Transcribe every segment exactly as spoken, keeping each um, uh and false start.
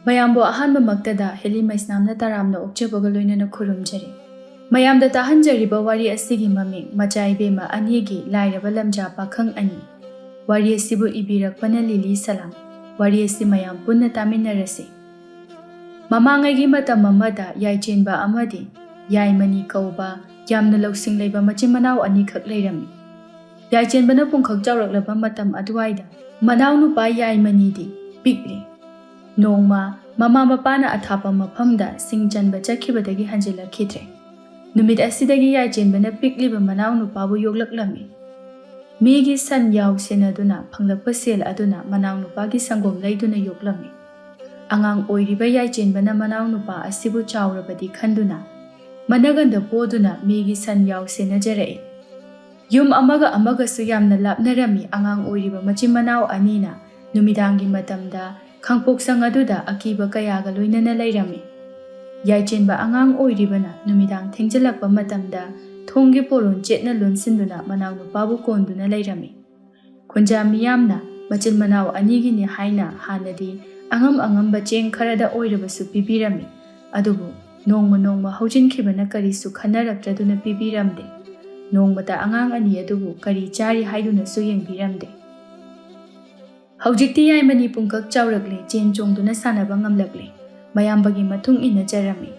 ꯃꯌꯥꯝꯕꯨ ꯑꯍꯥꯟꯕꯃꯛꯇꯗ ꯍꯦꯂꯤ ꯃꯩꯁꯅꯥꯝꯅ ꯇꯔꯥꯝꯅ ꯑꯣꯛꯆꯕꯒ ꯂꯣꯏꯅꯅ ꯈꯨꯔꯨꯝꯖꯔꯤ꯫ ꯃꯌꯥꯝꯗ ꯇꯥꯍꯟꯖꯔꯤꯕ ꯋꯥꯔꯤ ꯑꯁꯤꯒꯤ ꯃꯃꯤꯡ ꯃꯆꯥ ꯏꯕꯦꯝꯃ ꯑꯅꯤꯒꯤ ꯂꯥꯏꯔꯕ ꯂꯝꯖꯥ ꯄꯥꯈꯪ ꯑꯅꯤ꯫ ꯋꯥꯔꯤ ꯑꯁꯤꯕꯨ ꯏꯕꯤꯔꯛꯄꯅ ꯂꯤꯂꯤ ꯁꯂꯥꯝ꯫ ꯋꯥꯔꯤ ꯑꯁꯤ ꯃꯌꯥꯝ ꯄꯨꯟꯅ ꯇꯥꯃꯤꯟꯅꯔꯁꯤ꯫ ꯃꯃꯥꯡꯉꯩꯒꯤ ꯃꯇꯝ ꯑꯃꯗ ꯌꯥꯏꯆꯦꯟꯕ ꯑꯃꯗꯤ ꯌꯥꯏꯃꯅꯤ ꯀꯧꯕ ꯌꯥꯝꯅ ꯂꯧꯁꯤꯡ ꯂꯩꯕ ꯃꯆꯤꯟ ꯃꯅꯥꯎ ꯑꯅꯤꯈꯛ ꯂꯩꯔꯝꯃꯤ꯫ ꯌꯥꯏꯆꯦꯟꯕꯅ ꯄꯨꯡꯈꯛ ꯆꯥꯎꯔꯛꯂꯕ ꯃꯇꯝ ꯑꯗꯨꯋꯥꯏꯗ ꯃꯅꯥꯎꯅꯨꯄꯥ ꯌꯥꯏꯃꯅꯤꯗꯤ ꯄꯤꯛꯂꯤ꯫ ꯅꯣꯡꯃ ꯃꯃꯥ ꯃꯄꯥꯅ ꯑꯊꯥꯞꯄ ꯃꯐꯝꯗ ꯁꯤꯡ ꯆꯟꯕ ꯆꯠꯈꯤꯕꯗꯒꯤ ꯍꯟꯖꯤꯜꯂꯛꯈꯤꯗ꯭ꯔꯦ꯫ ꯅꯨꯃꯤꯠ ꯑꯁꯤꯗꯒꯤ ꯌꯥꯏꯆꯦꯟꯕꯅ ꯄꯤꯛꯂꯤꯕ ꯃꯅꯥꯎꯅꯨꯄꯥꯕꯨ ꯌꯣꯛꯂꯛꯂꯝꯃꯤ꯫ ꯃꯤꯒꯤ ꯁꯟ ꯌꯥꯎ ꯁꯦꯟꯅꯗꯨꯅ ꯐꯪꯂꯛꯄ ꯁꯦꯜ ꯑꯗꯨꯅ ꯃꯅꯥꯎꯅꯨꯄꯥꯒꯤ ꯁꯪꯒꯣꯝ ꯂꯩꯗꯨꯅ ꯌꯣꯛꯂꯝꯃꯤ꯫ ꯑꯉꯥꯡ ꯑꯣꯏꯔꯤꯕ ꯌꯥꯏꯆꯦꯟꯕꯅ ꯃꯅꯥꯎꯅꯨꯄꯥ ꯑꯁꯤꯕꯨ ꯆꯥꯎꯔꯕꯗꯤ ꯈꯟꯗꯨꯅ ꯃꯅꯒꯟꯗ ꯄꯣꯗꯨꯅ ꯃꯤꯒꯤ ꯁꯟ ꯌꯥꯎ ꯁꯦꯟꯅꯖꯔꯛꯏ꯫ ꯌꯨꯝ ꯑꯃꯒ ꯑꯃꯒꯁꯨ ꯌꯥꯝꯅ ꯂꯥꯞꯅꯔꯝꯃꯤ꯫ ꯑꯉꯥꯡ ꯑꯣꯏꯔꯤꯕ ꯃꯆꯤꯟ ꯃꯅꯥꯎ ꯑꯅꯤꯅ ꯅꯨꯃꯤꯗꯥꯡꯒꯤ ꯃꯇꯝꯗ ꯈꯥꯡꯄꯣꯛꯁꯪ ꯑꯗꯨꯗ ꯑꯀꯤꯕ ꯀꯌꯥꯒ ꯂꯣꯏꯅꯅ ꯂꯩꯔꯝꯃꯤ꯫ ꯌꯥꯏꯆꯦꯟꯕ ꯑꯉꯥꯡ ꯑꯣꯏꯔꯤꯕꯅ ꯅꯨꯃꯤꯗꯥꯡ ꯊꯦꯡꯖꯤꯜꯂꯛꯄ ꯃꯇꯝꯗ ꯊꯣꯡꯒꯤ ꯄꯣꯔꯣꯟ ꯆꯦꯠꯅ ꯂꯣꯟꯁꯤꯟꯗꯨꯅ ꯃꯅꯥꯎꯅꯨꯄꯥꯕꯨ ꯀꯣꯟꯗꯨꯅ ꯂꯩꯔꯝꯃꯤ꯫ ꯈꯨꯟꯖꯥ ꯃꯤꯌꯥꯝꯅ ꯃꯆꯤꯟ ꯃꯅꯥꯎ ꯑꯅꯤꯒꯤꯅꯤ ꯍꯥꯏꯅ ꯍꯥꯟꯅꯗꯤ ꯑꯉꯝ ꯑꯉꯝꯕ ꯆꯦꯡ ꯈꯔꯗ ꯑꯣꯏꯔꯕꯁꯨ ꯄꯤꯕꯤꯔꯝꯃꯤ꯫ ꯑꯗꯨꯕꯨ ꯅꯣꯡꯃ ꯅꯣꯡꯃ ꯍꯧꯖꯤꯟꯈꯤꯕꯅ ꯀꯔꯤꯁꯨ ꯈꯟꯅꯔꯛꯇ꯭ꯔꯗꯨꯅ ꯄꯤꯕꯤꯔꯝꯗꯦ꯫ ꯅꯣꯡꯃꯇ ꯑꯉꯥꯡ ꯑꯅꯤ ꯑꯗꯨꯕꯨ ꯀꯔꯤ ꯆꯥꯔꯤ ꯍꯥꯏꯗꯨꯅꯁꯨ ꯌꯦꯡꯕꯤꯔꯝꯗꯦ꯫ ꯍꯧꯖꯤꯛꯇꯤ ꯌꯥꯏꯃꯅꯤ ꯄꯨꯡꯀꯛ ꯆꯥꯎꯔꯛꯂꯦ, ꯆꯦꯟ ꯆꯣꯡꯗꯨꯅ ꯁꯥꯟꯅꯕ ꯉꯝꯂꯛꯂꯦ꯫ ꯃꯌꯥꯝꯕꯒꯤ ꯃꯇꯨꯡ ꯏꯟꯅꯖꯔꯝꯃꯤ꯫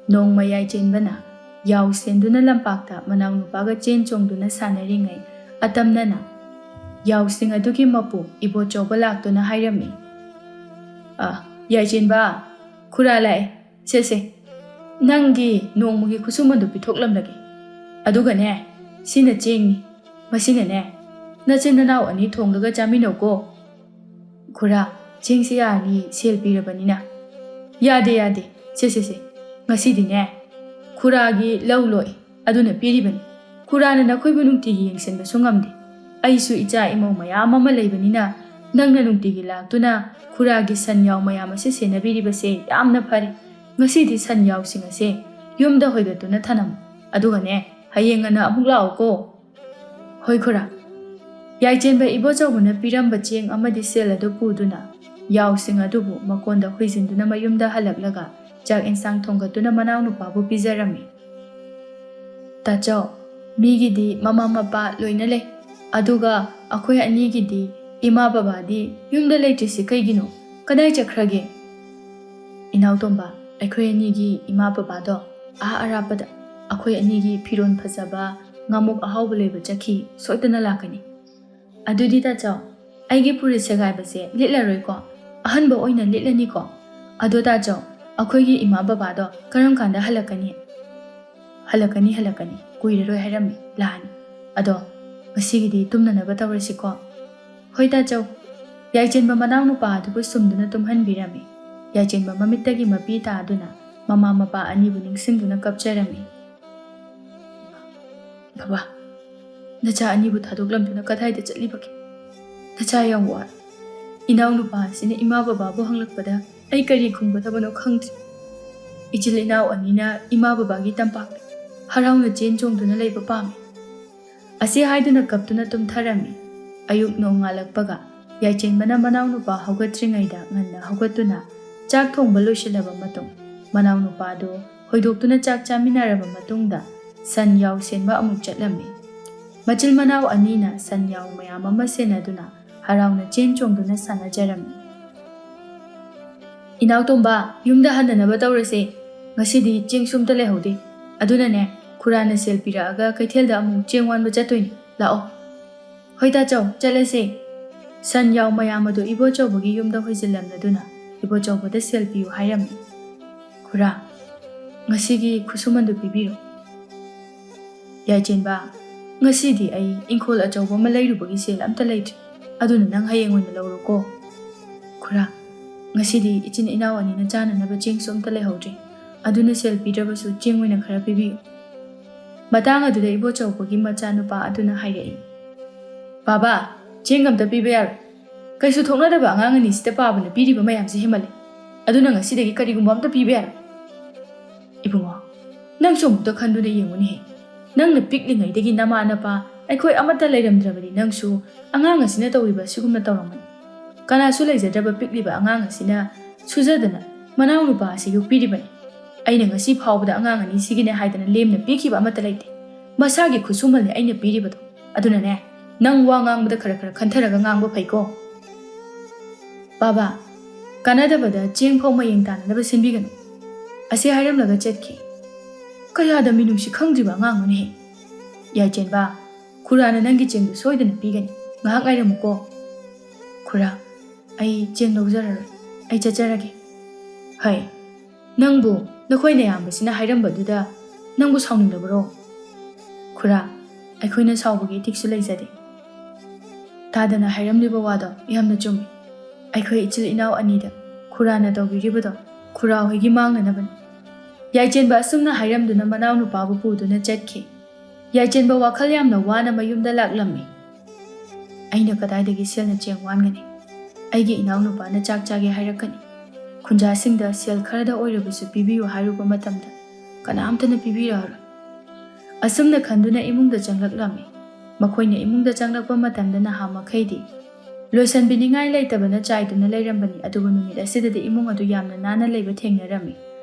ꯅꯣꯡꯃ ꯌꯥꯏꯆꯦꯟꯕꯅ ꯌꯥꯎ ꯁꯦꯟꯗꯨꯅ ꯂꯝꯄꯥꯛꯇ ꯃꯅꯥꯎꯅꯨꯄꯥꯒ ꯆꯦꯟ ꯆꯣꯡꯗꯨꯅ ꯁꯥꯟꯅꯔꯤꯉꯩ ꯑꯇꯝꯅꯅ ꯌꯥꯎꯁꯤꯡ ꯑꯗꯨꯒꯤ ꯃꯄꯨ ꯏꯕꯣꯆꯧꯕ ꯂꯥꯛꯇꯨꯅ ꯍꯥꯏꯔꯝꯃꯤ, "ꯑ, ꯌꯥꯏꯆꯦꯟꯕ, ꯈꯨꯔꯥ ꯂꯥꯛꯑꯦ꯫ ꯁꯦ, ꯁꯦ, ꯅꯪꯒꯤ ꯅꯣꯡꯃꯒꯤ ꯈꯨꯠꯁꯨꯃꯟꯗꯨ ꯄꯤꯊꯣꯛꯂꯝꯂꯒꯦ꯫ ꯑꯗꯨꯒꯅꯦ, ꯁꯤꯅ ꯆꯦꯡꯅꯤ꯫ ꯃꯁꯤꯅꯅꯦ, ꯅꯆꯤꯟ ꯅꯅꯥꯎ ꯑꯅꯤ ꯊꯣꯡꯂꯒ ꯆꯥꯃꯤꯟꯅꯧꯀꯣ꯫" "ꯈꯨꯔꯥ, ꯆꯦꯡꯁꯤ ꯌꯥꯔꯅꯤ, ꯁꯦꯜ ꯄꯤꯔꯕꯅꯤꯅ꯫" "ꯌꯥꯗꯦ, ꯌꯥꯗꯦ꯫ ꯁꯦ, ꯁꯦ, ꯁꯦ꯫ ꯉꯁꯤꯗꯤꯅꯦ, ꯈꯨꯔꯥꯒꯤ ꯂꯧ ꯂꯣꯛꯏ, ꯑꯗꯨꯅ ꯄꯤꯔꯤꯕꯅꯤ꯫ ꯈꯨꯔꯥꯅ ꯅꯈꯣꯏꯕꯨ ꯅꯨꯡꯇꯤꯒꯤ ꯌꯦꯡꯁꯤꯟꯕꯁꯨ ꯉꯝꯗꯦ꯫ ꯑꯩꯁꯨ ꯏꯆꯥ ꯏꯃꯧ ꯃꯌꯥꯝ ꯑꯃ ꯂꯩꯕꯅꯤꯅ, ꯅꯪꯅ ꯅꯨꯡꯇꯤꯒꯤ ꯂꯥꯛꯇꯨꯅ ꯈꯨꯔꯥꯒꯤ ꯁꯟ ꯌꯥꯎ ꯃꯌꯥꯝ ꯑꯁꯤ ꯁꯦꯟꯅꯕꯤꯔꯤꯕꯁꯦ ꯌꯥꯝꯅ ꯐꯔꯦ꯫ ꯉꯁꯤꯗꯤ ꯁꯟ ꯌꯥꯎꯁꯤꯡ ꯑꯁꯦ ꯌꯨꯝꯗ ꯍꯣꯏꯒꯠꯇꯨꯅ ꯊꯅꯝꯃꯨ꯫ ꯑꯗꯨꯒꯅꯦ, ꯍꯌꯦꯡ ꯉꯟꯅ ꯑꯃꯨꯛ ꯂꯥꯛꯎꯀꯣ꯫" "ꯍꯣꯏ ꯈꯨꯔꯥ꯫" ꯌꯥꯏꯆꯦꯟꯕ ꯏꯕꯣꯆꯧꯕꯅ ꯄꯤꯔꯝꯕ ꯆꯦꯡ ꯑꯃꯗꯤ ꯁꯦꯜ ꯑꯗꯨ ꯄꯨꯗꯨꯅ ꯌꯥꯎꯁꯤꯡ ꯑꯗꯨꯕꯨ ꯃꯀꯣꯟꯗ ꯍꯨꯏꯖꯤꯟꯗꯨꯅ ꯃꯌꯨꯝꯗ ꯍꯜꯂꯛꯂꯒ ꯆꯥꯛ ꯏꯟꯁꯥꯡ ꯊꯣꯡꯒꯠꯇꯨꯅ ꯃꯅꯥꯎꯅꯨꯄꯥꯕꯨ ꯄꯤꯖꯔꯝꯃꯤ꯫ "ꯇꯥꯆꯧ, ꯃꯤꯒꯤꯗꯤ ꯃꯃꯥ ꯃꯄꯥ ꯂꯣꯏꯅ ꯂꯩ, ꯑꯗꯨꯒ ꯑꯩꯈꯣꯏ ꯑꯅꯤꯒꯤꯗꯤ ꯏꯃꯥ ꯕꯕꯥꯗꯤ ꯌꯨꯝꯗ ꯂꯩꯇ꯭ꯔꯤꯁꯤ ꯀꯩꯒꯤꯅꯣ? ꯀꯗꯥꯏ ꯆꯠꯈ꯭ꯔꯒꯦ?" "ꯏꯅꯥꯎꯇꯣꯝꯕ, ꯑꯩꯈꯣꯏ ꯑꯅꯤꯒꯤ ꯏꯃꯥ ꯕꯕꯥꯗꯣ ꯑꯥ ꯑꯔꯥꯞꯄꯗ ꯑꯩꯈꯣꯏ ꯑꯅꯤꯒꯤ ꯐꯤꯔꯣꯜ ꯐꯖꯕ, ꯉꯥꯃꯨꯛ ꯑꯍꯥꯎꯕ ꯂꯩꯕ ꯆꯠꯈꯤ, ꯁꯣꯏꯗꯅ ꯂꯥꯛꯀꯅꯤ꯫ ꯑꯗꯨꯗꯤ ꯇꯥꯆꯧ, ꯑꯩꯒꯤ ꯐꯨꯔꯤꯠ ꯁꯦꯒꯥꯏꯕꯁꯦ ꯂꯤꯠꯂꯔꯣꯏꯀꯣ? ꯑꯍꯟꯕ ꯑꯣꯏꯅ ꯂꯤꯠꯂꯅꯤꯀꯣ? ꯑꯗꯣ ꯇꯥꯆꯧ, ꯑꯩꯈꯣꯏꯒꯤ ꯏꯃꯥ ꯕꯕꯥꯗꯣ ꯀꯔꯝ ꯀꯥꯟꯗ ꯍꯜꯂꯛꯀꯅꯤ?" "ꯍꯜꯂꯛꯀꯅꯤ, ꯍꯜꯂꯛꯀꯅꯤ, ꯀꯨꯏꯔꯔꯣꯏ ꯍꯥꯏꯔꯝꯃꯤ, ꯂꯥꯛꯑꯅꯤ꯫ ꯑꯗꯣ ꯉꯁꯤꯒꯤꯗꯤ ꯇꯨꯝꯅꯅꯕ ꯇꯧꯔꯁꯤꯀꯣ?" "ꯍꯣꯏ ꯇꯥꯆꯧ꯫" ꯌꯥꯏꯆꯦꯟꯕ ꯃꯅꯥꯎꯅꯨꯄꯥ ꯑꯗꯨꯕꯨ ꯁꯨꯝꯗꯨꯅ ꯇꯨꯝꯍꯟꯕꯤꯔꯝꯃꯤ꯫ ꯌꯥꯏꯆꯦꯟꯕ ꯃꯃꯤꯠꯇꯒꯤ ꯃꯄꯤ ꯇꯥꯗꯨꯅ ꯃꯃꯥ ꯃꯄꯥ ꯑꯅꯤꯕꯨ ꯅꯤꯡꯁꯤꯡꯗꯨꯅ ꯀꯞꯆꯔꯝꯃꯤ꯫ "ꯕꯕꯥ, ꯅꯆꯥ ꯑꯅꯤꯕꯨ ꯊꯥꯗꯣꯛꯂꯝꯗꯨꯅ ꯀꯗꯥꯏꯗ ꯆꯠꯂꯤꯕꯒꯦ? ꯅꯆꯥ ꯌꯥꯝ ꯋꯥꯔꯦ꯫ ꯏꯅꯥꯎꯅꯨꯄꯥ ꯑꯁꯤꯅ ꯏꯃꯥ ꯕꯕꯥꯕꯨ ꯍꯪꯂꯛꯄꯗ ꯑꯩ ꯀꯔꯤ ꯈꯨꯝꯒꯗꯕꯅꯣ ꯈꯪꯗ꯭ꯔꯦ꯫ ꯏꯆꯤꯜ ꯏꯅꯥꯎ ꯑꯅꯤꯅ ꯏꯃꯥ ꯕꯕꯥꯒꯤ ꯇꯝꯄꯥꯛꯇ ꯍꯔꯥꯎꯅ ꯆꯦꯟ ꯆꯣꯡꯗꯨꯅ ꯂꯩꯕ ꯄꯥꯝꯃꯤ꯫" ꯑꯁꯤ ꯍꯥꯏꯗꯨꯅ ꯀꯞꯇꯨꯅ ꯇꯨꯝꯊꯔꯝꯃꯤ꯫ ꯑꯌꯨꯛ ꯅꯣꯡꯉꯥꯜꯂꯛꯄꯒ ꯌꯥꯏꯆꯦꯟꯕꯅ ꯃꯅꯥꯎꯅꯨꯄꯥ ꯍꯧꯒꯠꯇ꯭ꯔꯤꯉꯩꯗ ꯉꯟꯅ ꯍꯧꯒꯠꯇꯨꯅ ꯆꯥꯛ ꯊꯣꯡꯕ ꯂꯣꯏꯁꯤꯜꯂꯕ ꯃꯇꯨꯡ, ꯃꯅꯥꯎꯅꯨꯄꯥꯗꯨ ꯍꯣꯏꯗꯣꯛꯇꯨꯅ ꯆꯥꯛ ꯆꯥꯃꯤꯟꯅꯔꯕ ꯃꯇꯨꯡꯗ ꯁꯟ ꯌꯥꯎ ꯁꯦꯟꯕ ꯑꯃꯨꯛ ꯆꯠꯂꯝꯃꯤ꯫ ꯃꯆꯤꯜ ꯃꯅꯥꯎ ꯑꯅꯤꯅ ꯁꯟ ꯌꯥꯎ ꯃꯌꯥꯝ ꯑꯃ ꯁꯦꯟꯅꯗꯨꯅ ꯍꯔꯥꯎꯅ ꯆꯦꯟ ꯆꯣꯡꯗꯨꯅ ꯁꯥꯟꯅꯖꯔꯝꯃꯤ꯫ "ꯏꯅꯥꯎꯇꯣꯝꯕ, ꯌꯨꯝꯗ ꯍꯟꯅꯅꯕ ꯇꯧꯔꯁꯦ꯫ ꯉꯁꯤꯗꯤ ꯆꯦꯡꯁꯨ ꯑꯝꯇ ꯂꯩꯍꯧꯗꯦ꯫ ꯑꯗꯨꯅꯅꯦ, ꯈꯨꯔꯥꯅ ꯁꯦꯜ ꯄꯤꯔꯛꯑꯒ ꯀꯩꯊꯦꯜꯗ ꯑꯃꯨꯛ ꯆꯦꯡ ꯋꯥꯟꯕ ꯆꯠꯇꯣꯏꯅꯤ꯫ ꯂꯥꯛꯑꯣ꯫" "ꯍꯣꯏ ꯇꯥꯆꯧ, ꯆꯠꯂꯁꯦ꯫" ꯁꯟ ꯌꯥꯎ ꯃꯌꯥꯝ ꯑꯗꯨ ꯏꯕꯣꯆꯧꯕꯒꯤ ꯌꯨꯝꯗ ꯍꯣꯏꯖꯤꯜꯂꯝꯂꯗꯨꯅ ꯏꯕꯣꯆꯧꯕꯗ ꯁꯦꯜ ꯄꯤꯌꯨ ꯍꯥꯏꯔꯝꯃꯤ꯫ "ꯈꯨꯔꯥ, ꯉꯁꯤꯒꯤ ꯈꯨꯠꯁꯨꯃꯟꯗꯨ ꯄꯤꯕꯤꯔꯣ꯫" "ꯌꯥꯏꯆꯦꯟꯕ, ꯉꯁꯤꯗꯤ ꯑꯩ ꯏꯪꯈꯣꯜ ꯑꯆꯧꯕ ꯑꯃ ꯂꯩꯔꯨꯕꯒꯤ ꯁꯦꯜ ꯑꯝꯇ ꯂꯩꯇ꯭ꯔꯤ꯫ ꯑꯗꯨꯅ ꯅꯪ ꯍꯌꯦꯡ ꯑꯣꯏꯅ ꯂꯧꯔꯣꯀꯣ꯫" "ꯈꯨꯔꯥ, ꯉꯁꯤꯗꯤ ꯏꯆꯤꯟ ꯏꯅꯥꯎ ꯑꯅꯤꯅ ꯆꯥꯅꯅꯕ ꯆꯦꯡꯁꯨ ꯑꯝꯇ ꯂꯩꯍꯧꯗ꯭ꯔꯤ꯫ ꯑꯗꯨꯅ ꯁꯦꯜ ꯄꯤꯗ꯭ꯔꯕꯁꯨ ꯆꯦꯡ ꯑꯣꯏꯅ ꯈꯔ ꯄꯤꯕꯤꯌꯨ꯫" ꯃꯇꯥꯡ ꯑꯗꯨꯗ ꯏꯕꯣꯆꯧꯕꯒꯤ ꯃꯆꯥꯅꯨꯄꯥ ꯑꯗꯨꯅ ꯍꯥꯏꯔꯛꯏ, "ꯕꯥꯕꯥ, ꯆꯦꯡ ꯑꯝꯇ ꯄꯤꯕ ꯌꯥꯔꯣꯏ꯫ ꯀꯩꯁꯨ ꯊꯣꯛꯅꯗꯕ ꯑꯉꯥꯡ ꯑꯅꯤꯁꯤꯗ ꯄꯥꯕꯅ ꯄꯤꯔꯤꯕ ꯃꯌꯥꯝꯁꯦ ꯍꯦꯟꯃꯜꯂꯦ꯫ ꯑꯗꯨꯅ ꯉꯁꯤꯗꯒꯤ ꯀꯔꯤꯒꯨꯝꯕ ꯑꯝꯇ ꯄꯤꯕ ꯌꯥꯔꯣꯏ꯫" "ꯏꯕꯨꯡꯉꯣ, ꯅꯪꯁꯨ ꯑꯃꯨꯛꯇ ꯈꯟꯗꯨꯅ ꯌꯦꯡꯉꯨꯅꯦꯍꯦ꯫ ꯅꯪꯅ ꯄꯤꯛꯂꯤꯉꯩꯗꯒꯤ ꯅꯃꯥ ꯅꯄꯥ ꯑꯩꯈꯣꯏ ꯑꯃꯠꯇ ꯂꯩꯔꯝꯗ꯭ꯔꯕꯗꯤ ꯅꯪꯁꯨ ꯑꯉꯥꯡ ꯑꯁꯤꯅ ꯇꯧꯔꯤꯕ ꯑꯁꯤꯒꯨꯝꯅ ꯇꯧꯔꯝꯃꯅꯤ꯫" ꯀꯅꯥꯁꯨ ꯂꯩꯖꯗ꯭ꯔꯕ ꯄꯤꯛꯂꯤꯕ ꯑꯉꯥꯡ ꯑꯁꯤꯅ ꯁꯨꯖꯗꯅ ꯃꯅꯥꯎꯅꯨꯄꯥ ꯑꯁꯤ ꯌꯣꯛꯄꯤꯔꯤꯕꯅꯤ꯫ ꯑꯩꯅ ꯉꯁꯤ ꯐꯥꯎꯕꯗ ꯑꯉꯥꯡ ꯑꯅꯤꯁꯤꯒꯤꯅꯦ ꯍꯥꯏꯗꯅ ꯂꯦꯝꯅ ꯄꯤꯈꯤꯕ ꯑꯃꯠꯇ ꯂꯩꯇꯦ꯫ ꯃꯁꯥꯒꯤ ꯈꯨꯠꯁꯨꯃꯜꯅꯤ ꯑꯩꯅ ꯄꯤꯔꯤꯕꯗꯣ꯫ ꯑꯗꯨꯅꯅꯦ, ꯅꯪ ꯋꯥ ꯉꯥꯡꯕꯗ ꯈꯔ ꯈꯔ ꯈꯟꯊꯔꯒ ꯉꯥꯡꯕ ꯐꯩꯀꯣ꯫ ꯕꯥꯕꯥ, ꯀꯥꯟꯅꯗꯕꯗ ꯆꯦꯡ ꯐꯥꯎ ꯃꯌꯦꯡ ꯇꯥꯅꯅꯕ ꯁꯤꯟꯕꯤꯒꯅꯨ꯫ ꯑꯁꯤ ꯍꯥꯏꯔꯝꯂꯒ ꯆꯠꯈꯤ꯫ ꯀꯌꯥꯗ ꯃꯤꯅꯨꯡꯁꯤ ꯈꯪꯗ꯭ꯔꯤꯕ ꯑꯉꯥꯡꯅꯣꯅꯦꯍꯦ꯫ ꯌꯥꯏꯆꯦꯟꯕ, ꯈꯨꯔꯥꯅ ꯅꯪꯒꯤ ꯆꯦꯡꯗꯨ ꯁꯣꯏꯗꯅ ꯄꯤꯒꯅꯤ꯫ ꯉꯥꯏꯍꯥꯛ ꯉꯥꯏꯔꯝꯃꯨꯀꯣ꯫ ꯈꯨꯔꯥ, ꯑꯩ ꯆꯦꯡ ꯂꯧꯖꯔꯔꯣꯏ꯫ ꯑꯩ ꯆꯠꯆꯔꯒꯦ꯫ ꯍꯩ, ꯅꯪꯕꯨ ꯅꯈꯣꯏ ꯅꯌꯥꯝꯕꯁꯤꯅ ꯍꯥꯏꯔꯝꯕꯗꯨꯗ ꯅꯪꯕꯨ ꯁꯥꯎꯅꯤꯡꯂꯕꯔꯣ? ꯈꯨꯔꯥ, ꯑꯩꯈꯣꯏꯅ ꯁꯥꯎꯕꯒꯤ ꯏꯊꯤꯛꯁꯨ ꯂꯩꯖꯗꯦ꯫ ꯇꯥꯗꯅ ꯍꯥꯏꯔꯝꯂꯤꯕ ꯋꯥꯗꯣ ꯌꯥꯝꯅ ꯆꯨꯝꯃꯤ꯫ ꯑꯩꯈꯣꯏ ꯏꯆꯤꯜ ꯏꯅꯥꯎ ꯑꯅꯤꯗ ꯈꯨꯔꯥꯅ ꯇꯧꯕꯤꯔꯤꯕꯗꯣ ꯈꯨꯔꯥ ꯍꯣꯏꯒꯤ ꯃꯥꯡꯅꯅꯕꯅꯤ꯫ ꯌꯥꯏꯆꯦꯟꯕ ꯑꯁꯨꯝꯅ ꯍꯥꯏꯔꯝꯗꯨꯅ ꯃꯅꯥꯎꯅꯨꯄꯥꯕꯨ ꯄꯨꯗꯨꯅ ꯆꯠꯈꯤ꯫ ꯌꯥꯏꯆꯦꯟꯕ ꯋꯥꯈꯜ ꯌꯥꯝꯅ ꯋꯥꯅ ꯃꯌꯨꯝꯗ ꯂꯥꯛꯂꯝꯃꯤ꯫ ꯑꯩꯅ ꯀꯗꯥꯏꯗꯒꯤ ꯁꯦꯜꯅ ꯆꯦꯡ ꯋꯥꯟꯒꯅꯤ? ꯑꯩꯒꯤ ꯏꯅꯥꯎꯅꯨꯄꯥꯅ ꯆꯥꯛ ꯆꯥꯒꯦ ꯍꯥꯏꯔꯛꯀꯅꯤ꯫ ꯈꯨꯟꯖꯥꯁꯤꯡꯗ ꯁꯦꯜ ꯈꯔꯗ ꯑꯣꯏꯔꯕꯁꯨ ꯄꯤꯕꯤꯌꯨ ꯍꯥꯏꯔꯨꯕ ꯃꯇꯝꯗ ꯀꯅꯥꯝꯇꯅ ꯄꯤꯕꯤꯔꯛꯑꯔꯣꯏ꯫ ꯑꯁꯨꯝꯅ ꯈꯟꯗꯨꯅ ꯏꯃꯨꯡꯗ ꯆꯪꯂꯛꯂꯝꯃꯤ꯫ ꯃꯈꯣꯏꯅ ꯏꯃꯨꯡꯗ ꯆꯪꯂꯛꯄ ꯃꯇꯝꯗ ꯅꯍꯥ ꯃꯈꯩꯗꯤ ꯂꯣꯏꯁꯟꯕꯤꯅꯤꯡꯉꯥꯏ ꯂꯩꯇꯕꯅ ꯆꯥꯏꯗꯨꯅ ꯂꯩꯔꯝꯕꯅꯤ, ꯑꯗꯨꯕꯨ ꯅꯨꯃꯤꯠ ꯑꯁꯤꯗꯗꯤ ꯏꯃꯨꯡ ꯑꯗꯨ ꯌꯥꯝꯅ ꯅꯥꯟꯅ ꯂꯩꯕ ꯊꯦꯡꯅꯔꯝꯃꯤ꯫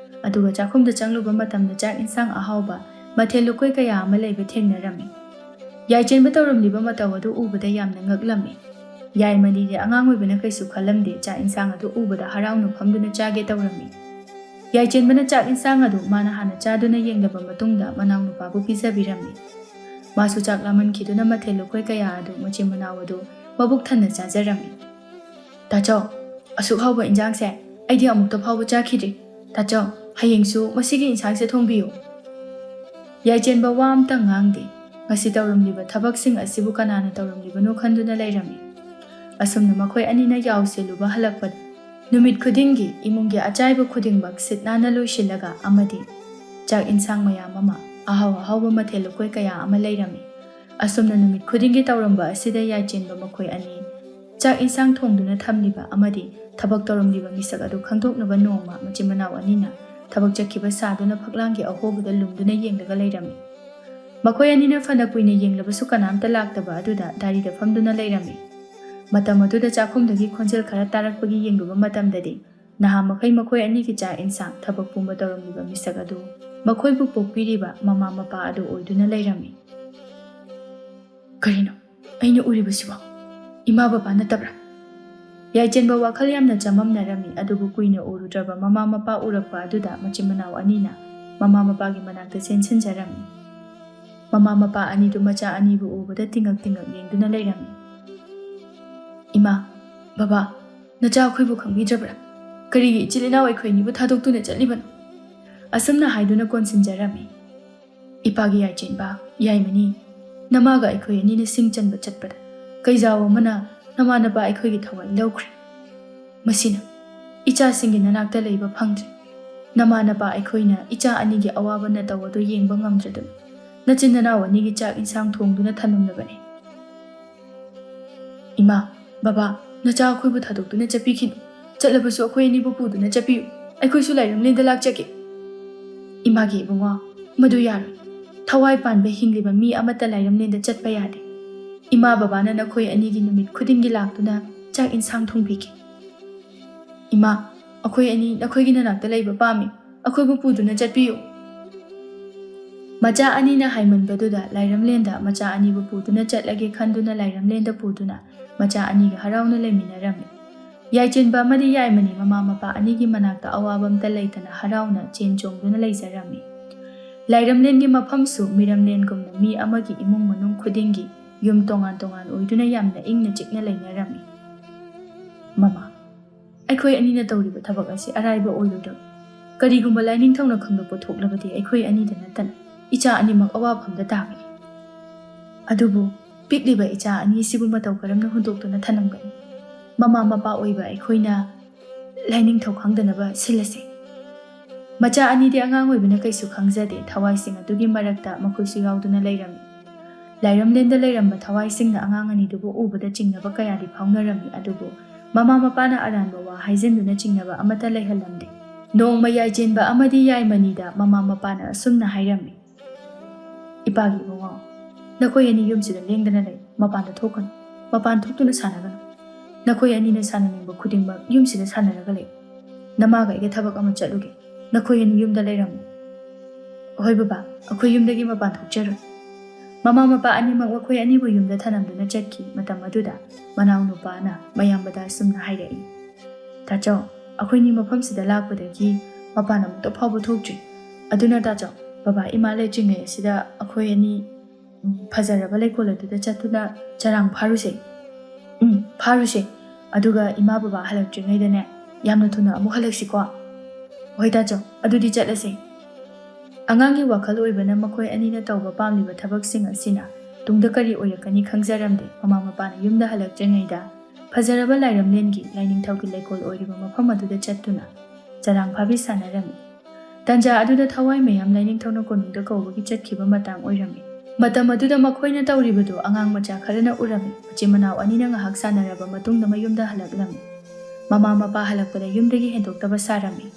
ꯑꯗꯨꯒ ꯆꯥꯛꯈꯨꯝꯗ ꯆꯪꯂꯨꯕ ꯃꯇꯝꯗ ꯆꯥꯛ ꯏꯟꯁꯥꯡ ꯑꯍꯥꯎꯕ, ꯃꯊꯦꯜ ꯂꯨꯀꯣꯏ ꯀꯌꯥ ꯑꯃ ꯂꯩꯕ ꯊꯦꯡꯅꯔꯝꯃꯤ꯫ ꯌꯥꯏꯆꯦꯟꯕ ꯇꯧꯔꯝꯂꯤꯕ ꯃꯇꯧ ꯑꯗꯨ ꯎꯕꯗ ꯌꯥꯝꯅ ꯉꯛꯂꯝꯃꯤ꯫ ꯌꯥꯏꯃꯅꯤꯗꯤ ꯑꯉꯥꯡ ꯑꯣꯏꯕꯅ ꯀꯩꯁꯨ ꯈꯜꯂꯝꯗꯦ, ꯆꯥꯛ ꯏꯟꯁꯥꯡ ꯑꯗꯨ ꯎꯕꯗ ꯍꯔꯥꯎꯅ ꯐꯝꯗꯨꯅ ꯆꯥꯒꯦ ꯇꯧꯔꯝꯃꯤ꯫ ꯌꯥꯏꯆꯦꯟꯕꯅ ꯆꯥꯛ ꯏꯟꯁꯥꯡ ꯑꯗꯨ ꯃꯥꯅ ꯍꯥꯟꯅ ꯆꯥꯗꯨꯅ ꯌꯦꯡꯂꯕ ꯃꯇꯨꯡꯗ ꯃꯅꯥꯎꯅꯨꯄꯥꯕꯨ ꯄꯤꯖꯕꯤꯔꯝꯃꯤ꯫ ꯃꯥꯁꯨ ꯆꯥꯛ ꯂꯥꯝꯃꯟꯈꯤꯗꯨꯅ ꯃꯊꯦꯜ ꯂꯨꯀꯣꯏ ꯀꯌꯥ ꯑꯗꯨ ꯃꯆꯤꯟ ꯃꯅꯥꯎ ꯑꯗꯨ ꯃꯕꯨꯛ ꯊꯟꯅ ꯆꯥꯖꯔꯝꯃꯤ꯫ "ꯇꯥꯆꯧ, ꯑꯁꯨꯛ ꯍꯥꯎꯕ ꯏꯟꯖꯥꯡꯁꯦ ꯑꯩꯗꯤ ꯑꯃꯨꯛꯇ ꯐꯥꯎꯕ ꯆꯥꯈꯤꯗ꯭ꯔꯤ꯫ ꯇꯥꯆꯧ, ꯍꯌꯦꯡꯁꯨ ꯃꯁꯤꯒꯤ ꯏꯟꯁꯥꯡꯁꯦ ꯊꯣꯡꯕꯤꯌꯨ꯫" ꯌꯥꯏꯆꯦꯟꯕ ꯋꯥ ꯑꯝꯇ ꯉꯥꯡꯗꯦ꯫ ꯉꯁꯤ ꯇꯧꯔꯝꯂꯤꯕ ꯊꯕꯛꯁꯤꯡ ꯑꯁꯤꯕꯨ ꯀꯅꯥꯅ ꯇꯧꯔꯝꯂꯤꯕꯅꯣ ꯈꯟꯗꯨꯅ ꯂꯩꯔꯝꯃꯤ꯫ ꯑꯁꯨꯝꯅ ꯃꯈꯣꯏ ꯑꯅꯤꯅ ꯌꯥꯎ ꯁꯦꯜꯂꯨꯕ ꯍꯜꯂꯛꯄꯗ ꯅꯨꯃꯤꯠ ꯈꯨꯗꯤꯡꯒꯤ ꯏꯃꯨꯡꯒꯤ ꯑꯆꯥꯏꯕ ꯈꯨꯗꯤꯡꯃꯛ ꯁꯤꯠ ꯅꯥꯟꯅ ꯂꯣꯏꯁꯤꯜꯂꯒ ꯑꯃꯗꯤ ꯆꯥꯛ ꯏꯟꯁꯥꯡ ꯃꯌꯥꯝ ꯑꯃ, ꯑꯍꯥꯎ ꯑꯍꯥꯎꯕ ꯃꯊꯦꯜ ꯂꯨꯀꯣꯏ ꯀꯌꯥ ꯑꯃ ꯂꯩꯔꯝꯃꯤ꯫ ꯑꯁꯨꯝꯅ ꯅꯨꯃꯤꯠ ꯈꯨꯗꯤꯡꯒꯤ ꯇꯧꯔꯝꯕ ꯑꯁꯤꯗ ꯌꯥꯏꯆꯦꯟꯕ ꯃꯈꯣꯏ ꯑꯅꯤ ꯆꯥꯛ ꯏꯟꯁꯥꯡ ꯊꯣꯡꯗꯨꯅ ꯊꯝꯂꯤꯕ ꯑꯃꯗꯤ ꯊꯕꯛ ꯇꯧꯔꯝꯂꯤꯕ ꯃꯤꯁꯛ ꯑꯗꯨ ꯈꯪꯗꯣꯛꯅꯕ ꯅꯣꯡꯃ ꯃꯆꯤꯟ ꯃꯅꯥꯎ ꯑꯅꯤꯅ ꯊꯕꯛ ꯆꯠꯈꯤꯕ ꯁꯥꯗꯨꯅ ꯐꯛꯂꯥꯡꯒꯤ ꯑꯍꯣꯕꯗ ꯂꯨꯝꯗꯨꯅ ꯌꯦꯡꯂꯒ ꯂꯩꯔꯝꯃꯤ꯫ ꯃꯈꯣꯏ ꯑꯅꯤꯅ ꯐꯅ ꯀꯨꯏꯅ ꯌꯦꯡꯂꯕꯁꯨ ꯀꯅꯥꯝꯇ ꯂꯥꯛꯇꯕ ꯑꯗꯨꯗ ꯗꯥꯔꯤꯗ ꯐꯝꯗꯨꯅ ꯂꯩꯔꯝꯃꯤ꯫ ꯃꯇꯝ ꯑꯗꯨꯗ ꯆꯥꯛꯈꯨꯝꯗꯒꯤ ꯈꯣꯟꯖꯦꯜ ꯈꯔ ꯇꯥꯔꯛꯄꯒꯤ ꯌꯦꯡꯂꯨꯕ ꯃꯇꯝꯗꯗꯤ, ꯅꯍꯥꯟ ꯃꯈꯩ ꯃꯈꯣꯏ ꯑꯅꯤꯒꯤ ꯆꯥꯛ ꯏꯟꯁꯥꯡ, ꯊꯕꯛ ꯄꯨꯝꯕ ꯇꯧꯔꯝꯂꯤꯕ ꯃꯤꯁꯛ ꯑꯗꯨ ꯃꯈꯣꯏꯕꯨ ꯄꯣꯛꯄꯤꯔꯤꯕ ꯃꯃꯥ ꯃꯄꯥ ꯑꯗꯨ ꯑꯣꯏꯗꯨꯅ ꯂꯩꯔꯝꯃꯤ꯫ "ꯀꯔꯤꯅꯣ ꯑꯩꯅ ꯎꯔꯤꯕꯁꯤꯕꯣ? ꯏꯃꯥ ꯕꯕꯥ ꯅꯠꯇꯕ꯭ꯔꯥ?" ꯌꯥꯏꯆꯦꯟꯕ ꯋꯥꯈꯜ ꯌꯥꯝꯅ ꯆꯃꯝꯅꯔꯝꯃꯤ, ꯑꯗꯨꯕꯨ ꯀꯨꯏꯅ ꯎꯔꯨꯗ꯭ꯔꯕ ꯃꯃꯥ ꯃꯄꯥ ꯎꯔꯛꯄ ꯑꯗꯨꯗ ꯃꯆꯤꯟ ꯃꯅꯥꯎ ꯑꯅꯤꯅ ꯃꯃꯥ ꯃꯄꯥꯒꯤ ꯃꯅꯥꯛꯇ ꯆꯦꯟꯁꯤꯟꯖꯔꯝꯃꯤ꯫ ꯃꯃꯥ ꯃꯄꯥ ꯑꯅꯤꯗꯨ ꯃꯆꯥ ꯑꯅꯤꯕꯨ ꯎꯕꯗ ꯇꯤꯡꯉꯛ ꯇꯤꯡꯉꯛ ꯌꯦꯡꯗꯨꯅ ꯂꯩꯔꯝꯃꯤ꯫ "ꯏꯃꯥ, ꯕꯕꯥ, ꯅꯆꯥ ꯑꯩꯈꯣꯏꯕꯨ ꯈꯪꯕꯤꯗ꯭ꯔꯕ꯭ꯔꯥ? ꯀꯔꯤꯒꯤ ꯏꯆꯤꯜ ꯏꯅꯥꯎ ꯑꯩꯈꯣꯏ ꯑꯅꯤꯕꯨ ꯊꯥꯗꯣꯛꯇꯨꯅ ꯆꯠꯂꯤꯕꯅꯣ?" ꯑꯁꯨꯝꯅ ꯍꯥꯏꯗꯨꯅ ꯀꯣꯟꯁꯤꯟꯖꯔꯝꯃꯤ꯫ "ꯏꯄꯥꯒꯤ ꯌꯥꯏꯆꯦꯟꯕ, ꯌꯥꯏꯃꯅꯤ, ꯅꯃꯥꯒ ꯑꯩꯈꯣꯏ ꯑꯅꯤꯅ ꯁꯤꯡ ꯆꯟꯕ ꯆꯠꯄꯗ ꯀꯩꯖꯥꯎ ꯑꯃꯅ ꯅꯃꯥ ꯅꯄꯥ ꯑꯩꯈꯣꯏꯒꯤ ꯊꯋꯥꯏ ꯂꯧꯈ꯭ꯔꯦ꯫ ꯃꯁꯤꯅ ꯏꯆꯥꯁꯤꯡꯒꯤ ꯅꯅꯥꯛꯇ ꯂꯩꯕ ꯐꯪꯗ꯭ꯔꯦ꯫ ꯅꯃꯥ ꯅꯄꯥ ꯑꯩꯈꯣꯏꯅ ꯏꯆꯥ ꯑꯅꯤꯒꯤ ꯑꯋꯥꯕ ꯅꯇꯧ ꯑꯗꯨ ꯌꯦꯡꯕ ꯉꯝꯗ꯭ꯔꯗꯨꯅ ꯅꯆꯤꯟ ꯅꯅꯥꯎ ꯑꯅꯤꯒꯤ ꯆꯥꯛ ꯏꯟꯁꯥꯡ ꯊꯣꯡꯗꯨꯅ ꯊꯝꯂꯝꯂꯕꯅꯤ꯫ ꯏꯃꯥ, ꯕꯕꯥ, ꯅꯆꯥ ꯑꯩꯈꯣꯏꯕꯨ ꯊꯥꯗꯣꯛꯇꯨꯅ ꯆꯠꯄꯤꯈꯤꯅꯨ꯫ ꯆꯠꯂꯕꯁꯨ ꯑꯩꯈꯣꯏ ꯑꯅꯤꯕꯨ ꯄꯨꯗꯨꯅ ꯆꯠꯄꯤꯌꯨ꯫ ꯑꯩꯈꯣꯏꯁꯨ ꯂꯥꯏꯔꯝꯂꯦꯟꯗ ꯂꯥꯛꯆꯒꯦ꯫" "ꯏꯃꯥꯒꯤ ꯏꯕꯨꯡꯉꯣ, ꯃꯗꯨ ꯌꯥꯔꯣꯏ꯫ ꯊꯋꯥꯏ ꯄꯥꯟꯕ ꯍꯤꯡꯂꯤꯕ ꯃꯤ ꯑꯃꯠꯇ ꯂꯥꯏꯔꯝꯂꯦꯟꯗ ꯆꯠꯄ ꯌꯥꯗꯦ꯫ ꯏꯃꯥ ꯕꯕꯥꯅ ꯅꯈꯣꯏ ꯑꯅꯤꯒꯤ ꯅꯨꯃꯤꯠ ꯈꯨꯗꯤꯡꯒꯤ ꯂꯥꯛꯇꯨꯅ ꯆꯥꯛ ꯏꯟꯁꯥꯡ ꯊꯣꯡꯕꯤꯒꯦ꯫ ꯏꯃꯥ, ꯑꯩꯈꯣꯏ ꯑꯅꯤ ꯅꯈꯣꯏꯒꯤ ꯅꯅꯥꯛꯇ ꯂꯩꯕ ꯄꯥꯝꯃꯤ꯫ ꯑꯩꯈꯣꯏꯕꯨ ꯄꯨꯗꯨꯅ ꯆꯠꯄꯤꯌꯨ꯫" ꯃꯆꯥ ꯑꯅꯤꯅ ꯍꯥꯏꯃꯟꯕꯗꯨꯗ ꯂꯥꯏꯔꯝꯂꯦꯟꯗ ꯃꯆꯥ ꯑꯅꯤꯕꯨ ꯄꯨꯗꯨꯅ ꯆꯠꯂꯒꯦ ꯈꯟꯗꯨꯅ ꯂꯥꯏꯔꯝꯂꯦꯟꯗ ꯄꯨꯗꯨꯅ ꯃꯆꯥ ꯑꯅꯤꯒ ꯍꯔꯥꯎꯅ ꯂꯩꯃꯤꯟꯅꯔꯝꯃꯤ꯫ ꯌꯥꯏꯆꯦꯟꯕ ꯑꯃꯗꯤ ꯌꯥꯏꯃꯅꯤ ꯃꯃꯥ ꯃꯄꯥ ꯑꯅꯤꯒꯤ ꯃꯅꯥꯛꯇ ꯑꯋꯥꯕ ꯑꯝꯇ ꯂꯩꯇꯅ ꯍꯔꯥꯎꯅ ꯆꯦꯟ ꯆꯣꯡꯗꯨꯅ ꯂꯩꯖꯔꯝꯃꯤ꯫ ꯂꯥꯏꯔꯝꯂꯦꯟꯒꯤ ꯃꯐꯝꯁꯨ ꯃꯤꯔꯝꯂꯦꯟꯒꯨꯝꯅ ꯃꯤ ꯑꯃꯒꯤ ꯏꯃꯨꯡ ꯃꯅꯨꯡ ꯈꯨꯗꯤꯡꯒꯤ ꯌꯨꯝ ꯇꯣꯉꯥꯟ ꯇꯣꯉꯥꯟ ꯑꯣꯏꯗꯨꯅ ꯌꯥꯝꯅ ꯏꯪꯅ ꯆꯤꯛꯅ ꯂꯩꯅꯔꯝꯃꯤ꯫ "ꯃꯃꯥ, ꯑꯩꯈꯣꯏ ꯑꯅꯤꯅ ꯇꯧꯔꯤꯕ ꯊꯕꯛ ꯑꯁꯤ ꯑꯔꯥꯏꯕ ꯑꯣꯏꯔꯣꯏꯗꯕ꯫ ꯀꯔꯤꯒꯨꯝꯕ ꯂꯥꯏꯅꯤꯡꯊꯧꯅ ꯈꯪꯂꯛꯄ ꯊꯣꯛꯂꯕꯗꯤ ꯑꯩꯈꯣꯏ ꯑꯅꯤꯗ ꯅꯠꯇꯅ ꯏꯆꯥ ꯑꯅꯤꯃꯛ ꯑꯋꯥꯐꯝꯗ ꯇꯥꯒꯅꯤ꯫ ꯑꯗꯨꯕꯨ ꯄꯤꯛꯂꯤꯕ ꯏꯆꯥ ꯑꯅꯤꯁꯤꯕꯨ ꯃꯇꯧ ꯀꯔꯝꯅ ꯍꯨꯟꯗꯣꯛꯇꯨꯅ ꯊꯅꯝꯒꯅꯤ? ꯃꯃꯥ ꯃꯄꯥ ꯑꯣꯏꯕ ꯑꯩꯈꯣꯏꯅ ꯂꯥꯏꯅꯤꯡꯊꯧ ꯈꯪꯗꯅꯕ ꯁꯤꯜꯂꯁꯤ꯫" ꯃꯆꯥ ꯑꯅꯤꯗꯤ ꯑꯉꯥꯡ ꯑꯣꯏꯕꯅ ꯀꯩꯁꯨ ꯈꯪꯖꯗꯦ꯫ ꯊꯋꯥꯏꯁꯤꯡ ꯑꯗꯨꯒꯤ ꯃꯔꯛꯇ ꯃꯈꯣꯏꯁꯨ ꯌꯥꯎꯗꯨꯅ ꯂꯩꯔꯝꯃꯤ꯫ ꯂꯥꯏꯔꯝꯂꯦꯟꯗ ꯂꯩꯔꯝꯕ ꯊꯋꯥꯏꯁꯤꯡꯅ ꯑꯉꯥꯡ ꯑꯅꯤꯗꯨꯕꯨ ꯎꯕꯗ ꯆꯤꯡꯅꯕ ꯀꯌꯥꯗꯤ ꯐꯥꯎꯅꯔꯝꯃꯤ, ꯑꯗꯨꯕꯨ ꯃꯃꯥ ꯃꯄꯥꯅ ꯑꯔꯥꯟꯕ ꯋꯥ ꯍꯥꯏꯖꯤꯟꯗꯨꯅ ꯆꯤꯡꯅꯕ ꯑꯃꯠꯇ ꯂꯩꯍꯜꯂꯝꯗꯦ꯫ ꯅꯣꯡꯃ ꯌꯥꯏꯆꯦꯟꯕ ꯑꯃꯗꯤ ꯌꯥꯏꯃꯅꯤꯗ ꯃꯃꯥ ꯃꯄꯥꯅ ꯑꯁꯨꯝꯅ ꯍꯥꯏꯔꯝꯃꯤ, "ꯏꯄꯥꯒꯤ ꯏꯕꯨꯡꯉꯣ, ꯅꯈꯣꯏ ꯑꯅꯤ ꯌꯨꯝꯁꯤꯗ ꯂꯦꯡꯗꯅ ꯂꯩ, ꯃꯄꯥꯟꯗ ꯊꯣꯛꯀꯅꯨ꯫ ꯃꯄꯥꯟ ꯊꯣꯛꯇꯨꯅ ꯁꯥꯟꯅꯒꯅꯨ꯫ ꯅꯈꯣꯏ ꯑꯅꯤꯅ ꯁꯥꯟꯅꯅꯤꯡꯕ ꯈꯨꯗꯤꯡꯃꯛ ꯌꯨꯝꯁꯤꯗ ꯁꯥꯟꯅꯔꯒ ꯂꯩ꯫ ꯅꯃꯥꯒ ꯑꯩꯒ ꯊꯕꯛ ꯑꯃ ꯆꯠꯂꯨꯒꯦ꯫ ꯅꯈꯣꯏ ꯑꯅꯤ ꯌꯨꯝꯗ ꯂꯩꯔꯝꯃꯨ꯫ ꯍꯣꯏ ꯕꯕꯥ, ꯑꯩꯈꯣꯏ ꯌꯨꯝꯗꯒꯤ ꯃꯄꯥꯟ ꯊꯣꯛꯆꯔꯣꯏ꯫ ꯃꯃꯥ ꯃꯄꯥ ꯑꯅꯤꯃꯛ ꯃꯈꯣꯏ ꯑꯅꯤꯕꯨ ꯌꯨꯝꯗ ꯊꯅꯝꯗꯨꯅ ꯆꯠꯈꯤ꯫ ꯃꯇꯝ ꯑꯗꯨꯗ ꯃꯅꯥꯎ ꯅꯨꯄꯥꯅ ꯃꯌꯥꯝꯕꯗ ꯑꯁꯨꯝꯅ ꯍꯥꯏꯔꯛꯏ, "ꯇꯥꯆꯧ, ꯑꯩꯈꯣꯏꯅꯤ ꯃꯐꯝꯁꯤꯗ ꯂꯥꯛꯄꯗꯒꯤ ꯃꯄꯥꯟ ꯑꯃꯨꯛꯇ ꯐꯥꯎꯕ ꯊꯣꯛꯇ꯭ꯔꯤ꯫ ꯑꯗꯨꯅ ꯇꯥꯆꯧ, ꯕꯕꯥ ꯏꯃꯥ ꯂꯩꯇ꯭ꯔꯤꯉꯩ ꯑꯁꯤꯗ ꯑꯩꯈꯣꯏ ꯑꯅꯤ, ꯎꯝ, ꯐꯖꯔꯕ ꯂꯩꯀꯣꯜ ꯑꯗꯨꯗ ꯆꯠꯇꯨꯅ ꯆꯔꯥꯡ ꯐꯥꯔꯨꯁꯦ꯫ ꯎꯝ, ꯐꯥꯔꯨꯁꯦ꯫ ꯑꯗꯨꯒ ꯏꯃꯥ ꯕꯕꯥ ꯍꯜꯂꯛꯇ꯭ꯔꯤꯉꯩꯗꯅꯦ, ꯌꯥꯝꯅ ꯊꯨꯅ ꯑꯃꯨꯛ ꯍꯜꯂꯛꯁꯤꯀꯣ꯫" "ꯍꯣꯏ ꯇꯥꯆꯧ, ꯑꯗꯨꯗꯤ ꯆꯠꯂꯁꯦ꯫" ꯑꯉꯥꯡꯒꯤ ꯋꯥꯈꯜ ꯑꯣꯏꯕꯅ ꯃꯈꯣꯏ ꯑꯅꯤꯅ ꯇꯧꯕ ꯄꯥꯝꯂꯤꯕ ꯊꯕꯛꯁꯤꯡ ꯑꯁꯤꯅ ꯇꯨꯡꯗ ꯀꯔꯤ ꯑꯣꯏꯔꯛꯀꯅꯤ ꯈꯪꯖꯔꯝꯗꯦ꯫ ꯃꯃꯥ ꯃꯄꯥꯅ ꯌꯨꯝꯗ ꯍꯜꯂꯛꯇ꯭ꯔꯤꯉꯩꯗ ꯐꯖꯔꯕ ꯂꯥꯏꯔꯝꯂꯦꯟꯒꯤ ꯂꯥꯏꯅꯤꯡꯊꯧꯒꯤ ꯂꯩꯀꯣꯜ ꯑꯣꯏꯔꯤꯕ ꯃꯐꯝ ꯑꯗꯨꯗ ꯆꯠꯇꯨꯅ ꯆꯔꯥꯡ ꯐꯥꯕꯤ ꯁꯥꯟꯅꯔꯝꯃꯤ꯫ ꯇꯟꯖꯥ ꯑꯗꯨꯗ ꯊꯋꯥꯏ ꯃꯌꯥꯝ ꯂꯥꯏꯅꯤꯡꯊꯧꯅ ꯀꯣꯅꯨꯡꯗ ꯀꯧꯕꯒꯤ ꯆꯠꯈꯤꯕ ꯃꯇꯥꯡ ꯑꯣꯏꯔꯝꯃꯤ꯫ ꯃꯇꯝ ꯑꯗꯨꯗ ꯃꯈꯣꯏꯅ ꯇꯧꯔꯤꯕꯗꯨ ꯑꯉꯥꯡ ꯃꯆꯥ ꯈꯔꯅ ꯎꯔꯝꯃꯤ꯫ ꯃꯆꯤꯟ ꯃꯅꯥꯎ ꯑꯅꯤꯅ ꯉꯥꯏꯍꯥꯛ ꯁꯥꯟꯅꯔꯕ ꯃꯇꯨꯡꯗ ꯃꯌꯨꯝꯗ ꯍꯜꯂꯛꯂꯝꯃꯤ꯫ ꯃꯃꯥ ꯃꯄꯥ ꯍꯜꯂꯛꯄꯗ ꯌꯨꯝꯗꯒꯤ ꯍꯦꯟꯗꯣꯛꯇꯕ ꯁꯥꯔꯝꯃꯤ꯫